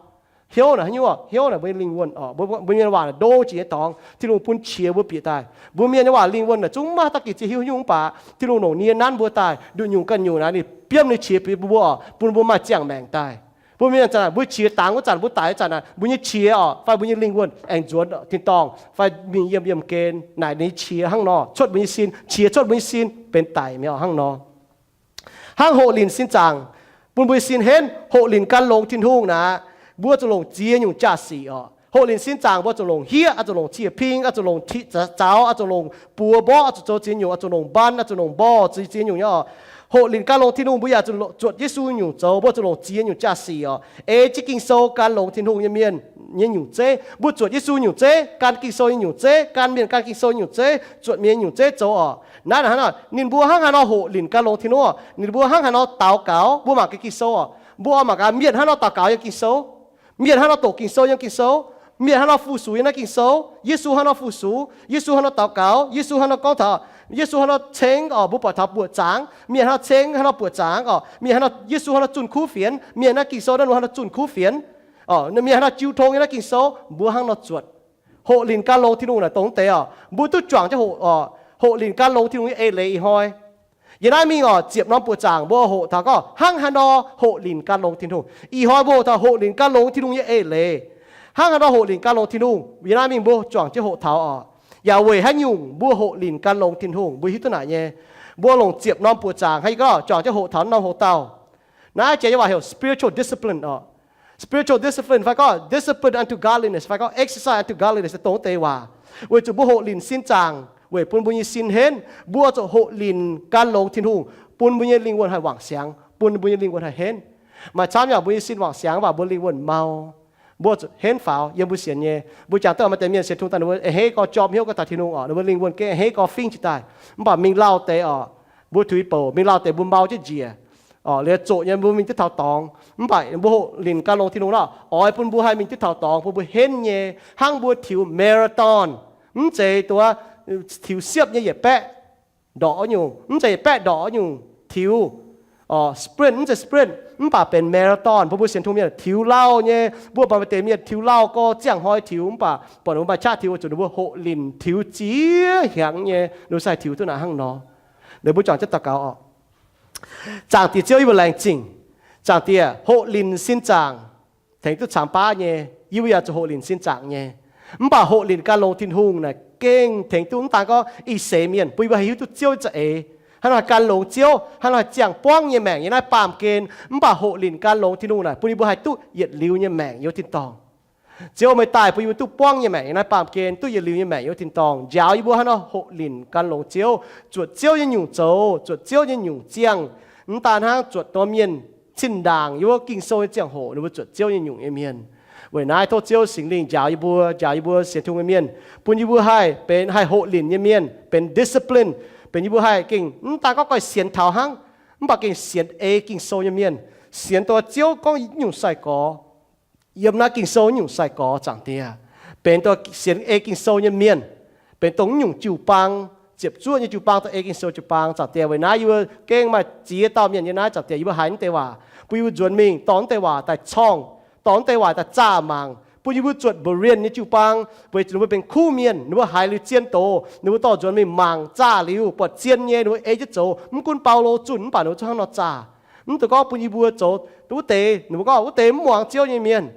Hnyouv naaic haaix nyungc? Hnyouv naaic mbuo nyei lingh wuonh orqc. Mbuo mienh waac naaic ndo jiex nyei dorngx, Tin-Hungh bun qiex mbuo bieqc daaih. Mbuo mienh nyei waac lingh wuonh naaic zungv maiv daaih gengh ziex hiuv nyungc, mv baac Tin-Hungh longc nie nanv mbuo daaih nduqc nyungc ganh nyungc naaic, ninh biomv ninh qiex bieqc mbuo orqc, bun mbuo maaih ziangh maengc daaih. Mbuo mienh zanc naaic mbuo qiex dangx wuov zanc, mbuo daic wuov zanc naaic, mbuo nyei qiex orqc fai mbuo nyei lingh wuonh aengx nzuonx Tin-Dorngh fai mingh yiem yiemh gen naaic, ninh qiex hnangv nor cuotv mbuo nyei sin, qiex cuotv mbuo nyei sin benx daic mi'aqv hnangv nor. Hnangv hoqc linc sin zaangc bun mbuo nyei sin henv, hoqc linc gan longx Tin-Hungh naaic, mbuo zuqc longc ziex nyungc jaa-sic orqc. Hoqc linc sin zaangc mbuo zuqc longc hieqv, oix zuqc longc cie-ping, oix zuqc longc tiqv zaux, oix zuqc longc buoz mborqv, oix zuqc zoux ziex nyungc, oix zuqc longc mbaan, oix zuqc longc mborh, ziex nyungc nyei orqc. Hoqc linc gan longx Tin-Hungh mbuo yaac zuqc zuotc Yesu nyungc zoux, mbuo zuqc longc ziex nyungc jaa-sic orqc. Ei jienv Ging-Sou gan longx Tin-Hungh nyei mienh nyei nyungc zeiv, mbuo zuotc Yesu nyungc zeiv, gan Ging-Sou nyei nyungc zeiv, gan mienh gan Ging-Sou nyungc zeiv, zuotc mienh nyei nyungc zeiv zoux orqc. Naaiv hnangv nor, ninh mbuo hnangv haaix nor hoqc linc gan longx Tin-Hungh orqc? Ninh mbuo hnangv haaix nor daux gaux? Mbuo mangc gaax Ging-Sou orqc, mbuo oix mangc gaax mienh hnangv haaix nor daux gaux yiem Ging-Sou, mienh hnangv haaix nor doqc Ging-Sou yiem Ging-Sou, mienh hnangv haaix nor fu-sux yiem naaiv Ging-Sou, Yesu hnangv haaix nor fu-sux, Yesu hnangv haaix nor daux gaux, Yesu hnangv haaix nor gorngv taux, Yesu hnangv haaix nor ceng orqc. Mbuo buatc taux buoqc zaangc, mienh hnangv haaix nor ceng, hnangv haaix nor buoqc zaangc orqc, mienh hnangv haaix nor, Yesu hnangv haaix nor zunh kuv fienx, mienh naaiv Ging-Sou naaiv ninh hnangv haaix nor zunh kuv fienx orqc, mienh hnangv haaix nor jiu tong yiem naaiv Ging-Sou, mbuo hnangv haaix nor zuotc. Hoqc linc gan longx Tin-Hungh naaic dongh deix orqc, mbuo duqv juangc jienv hoqc, hoqc linc gan longx Tin-Hungh nyei eix leiz ih hnoi. Yiem naaiv mingh orqc, ziepc norm buoqc zaangc mbuo hoqc taux gorngv hnangv haaix nor hoqc linc gan longx Tin-Hungh. Ih hnoi mbuo hoqc taux hoqc linc gan longx Tin-Hungh nyei eix leiz. Hnangv haaix nor hoqc linc gan longx Tin-Hungh? Yiem naaiv mingh mbuo juangc jienv hoqc taux orqc. Yaac weic haaix nyungc mbuo hoqc linc gan longx Tin-Hungh, mbuo hiuv duqv naaic nyei. Mbuo longc ziepc norm buoqc zaangc, hnangv yie gorngv juangc jienv hoqc taux norm hoc dauh. Naaiv jiex nyei waac heuc spiritual discipline orqc. Spiritual discipline fai gorngv discipline unto godliness fai gorngv exercise unto godliness dongh deix waac. Weic zuqc mbuo hoqc linc sin zaangc weic bun mbuo nyei sin henv, mbuo zuqc hoqc linc gan longx Tin-Hungh bun mbuo nyei lingh wuonh haih wangc siangx, bun mbuo nyei lingh wuonh haih henv. Maaih camv yaac mbuo nyei sin wangc siangx mv baac mbuo lingh wuonh mau. Mbuo zuqc henv faaux yiem mbuo sienx nyei. Mbuo jangx duqv maaih deix mienh sienx Tin-Hungh daaih ninh mbuo a'hneiv gorx jorm hnyouv gorx taux Tin-Hungh orqc, ninh mbuo lingh wuonh gengh a'hneiv gorx fingv jiez daaih. Mv baac mingh lauh deix orqc, mbuo tuix bouc mingh lauh deix mbuo mau jienv njiec orqc, liuz zoqc nyei mbuo mingh duqv taux dorngx. Mv baac mbuo hoqc linc gan longx Tin-Hungh nor, oix bun mbuo haih mingh duqv taux dorngx bun mbuo henv nyei, hnangv mbuo tiux marathon. Mv zeiz dongh tiux siepv nyei yietc baeqv ndorqc wuov nyungc, mv zeiz yietc baeqv ndorqc wuov nyungc tiux orqc, sprint, mv zeiz sprint, mv baac benx marathon. Mbuo mbuo sienx Tin-Hungh mienh tiux lauh nyei, mbuo buatc maaih deix mienh tiux lauh gorx ziangh hnoi tiux, mv baac buatc ninh mbuo maaih qaqv tiux, weic zuqc ninh mbuo hoqc linc tiux ziex hnyangx nyei, ninh mbuo sai tiux duqv naaic hnangv nor. Liuz mbuo juangc jienv daux gaux orqc. Zaangc Diex Ziouv, yie mbuo laengz zingh. Zaangc Diex, hoqc linc sin zaangc tengx duqv camx baav nyei. Yie mbuo yaac zuqc hoqc linc sin zaangc nyei. Mv baac hoqc linc gan longx Tin-Hungh naaic gengh tengx duqv mv daan gorngv ih seix mienh, bun yie mbuo haih hiuv duqv Ziouv za'eix, hnangv nor haih gan longx Ziouv, hnangv nor haih ziangh buangv nyei maengc yiem naaiv baamh gen. Mv baac hoqc linc gan longx Tin-Hungh naaic bun yie mbuo haih duqv yietc liuz nyei maengc yiem tin-dorngh. Ziouv meih daaih bun yie mbuo duqv buangv nyei maengc yiem naaiv baamh gen, duqv yietc liuz nyei maengc yiem tin-dorngh. Njaaux yie mbuo hnangv nor hoqc linc gan longx Ziouv, zuotc Ziouv nyei nyungc zoux, zuotc Ziouv nyei nyungc ziangh. Mv daan hnangv zuotc dongh mienh cin-ndaangc yiem wuov Ging-Sou nyei ziangh hoc ninh mbuo zuotc Ziouv nyei nyungc nyei mienh. Weic naaiv tov Ziouv Singx Lingh njaaux yie mbuo, njaaux yie mbuo sienx Tin-Hungh nyei mienh, bun yie mbuo haih benx haih hoqc linc nyei mienh, benx discipline, benx yie mbuo haih gengh mv daan gorngv goiv sienx taux hnangv, mv baac gengh sienx ei Ging-Sou nyei mienh, sienx dongh Ziouv gorngv nyungc sai-gorx, yiem naaiv Ging-Sou nyungc sai-gorx, Zaangc Diex. Benx dongh sienx ei Ging-Sou nyei mienh, benx dongh nyungc jiu-baang, ziepc zuoqv nyei jiu-baang daaih ei Ging-Sou jiu-baang, Zaangc Diex. Weic naaiv yie mbuo gengh maaih ziex dauh mienh nyei naaiv, Zaangc Diex, yie mbuo haiz naaiv deix waac, bun yie mbuo nzuonx mingh dorh naaiv deix waac daaih corngh, dorh naaiv deix waac daaih zaah mangc, bun yie mbuo zuotc Berean nyei jiu-baang, weic zuqc ninh mbuo benx kuv mienh, ninh mbuo haiz liuz zien doz, ninh mbuo dorh nzuonx mingh mangc zaah liuz buatc zien nyei, ninh mbuo ei jienv zoux. Mv gunv Baulo zunh mv baac ninh mbuo zungv hnangv nor zaah. Mv dungx gorngv bun yie mbuo zoux wuov deix, ninh mbuo gorngv wuov deix mv muangx Ziouv nyei mienh.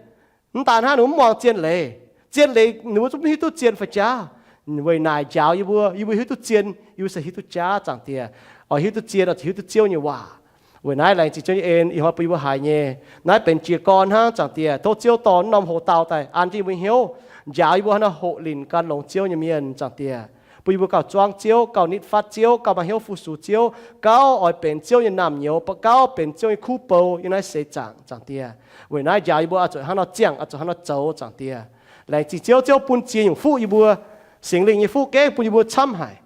Mv daan hnangv, ninh mbuo mv muangx zien leiz. Zien leiz ninh mbuo zungv mv hiuv duqv zien fai jaav. Weic naaic njaaux yie mbuo, yie mbuo hiuv duqv zien, yie mbuo se hiuv duqv jaav, Zaangc Diex. Oix hiuv duqv zien, oix zuqc hiuv duqv Ziouv nyei waac. Weic naaiv laengz zingh Ziouv nyei en, ih hnoi bun yie mbuo haiz nyei. Naaiv benx jiez gorn hnangv, Zaangc Diex. Tov Ziouv dorh norm hoc-dauh daaih an jienv yie mbuo hnyouv, njaaux yie mbuo hnangv nor hoqc linc gan longx Ziouv nyei mienh, Zaangc Diex. Bun yie mbuo gauh zuangv Ziouv, gauh nitv fatv Ziouv, gauh maaih hnyouv fu-sux Ziouv, gauh oix benx Ziouv nyei naamh nyouz, gauh benx Ziouv nyei kuv bou yiem naaiv seix zaangc, Zaangc Diex. Weic naaiv njaaux yie mbuo oix zuqc hnangv nor ziangh, oix zuqc hnangv nor zoux, Zaangc Diex. Laengz zingh Ziouv, Ziouv bun ziex nyungc fuqv yie mbuo. Singx Lingh nyei fuqv gengh bun yie mbuo camv haic.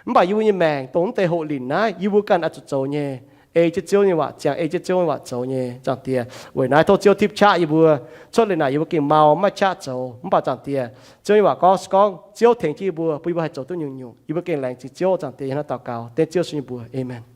Mv baac yie mbuo nyei maengc dongh mv deix hoqc linc naaiv, yie mbuo ganh oix zuqc zoux nyei. Ei jienv Ziouv nyei waac ziangh, ei jienv Ziouv nyei waac zoux nyei, Zaangc Diex. Weic naaiv tov Ziouv tipv qaqv yie mbuo. Cuotv liuz naaic yie mbuo gengh mau, mv maaih qaqv zoux. Mv baac Zaangc Diex, Ziouv nyei waac gorngv, se gorngv Ziouv tengx jienv yie mbuo, bun yie mbuo haih zoux duqv nyungc-nyungc. Yie mbuo gengh laengz zingh Ziouv, Zaangc Diex, hnangv naaiv daux gaux dengv Ziouv Yesu nyei mbuox. Aamen.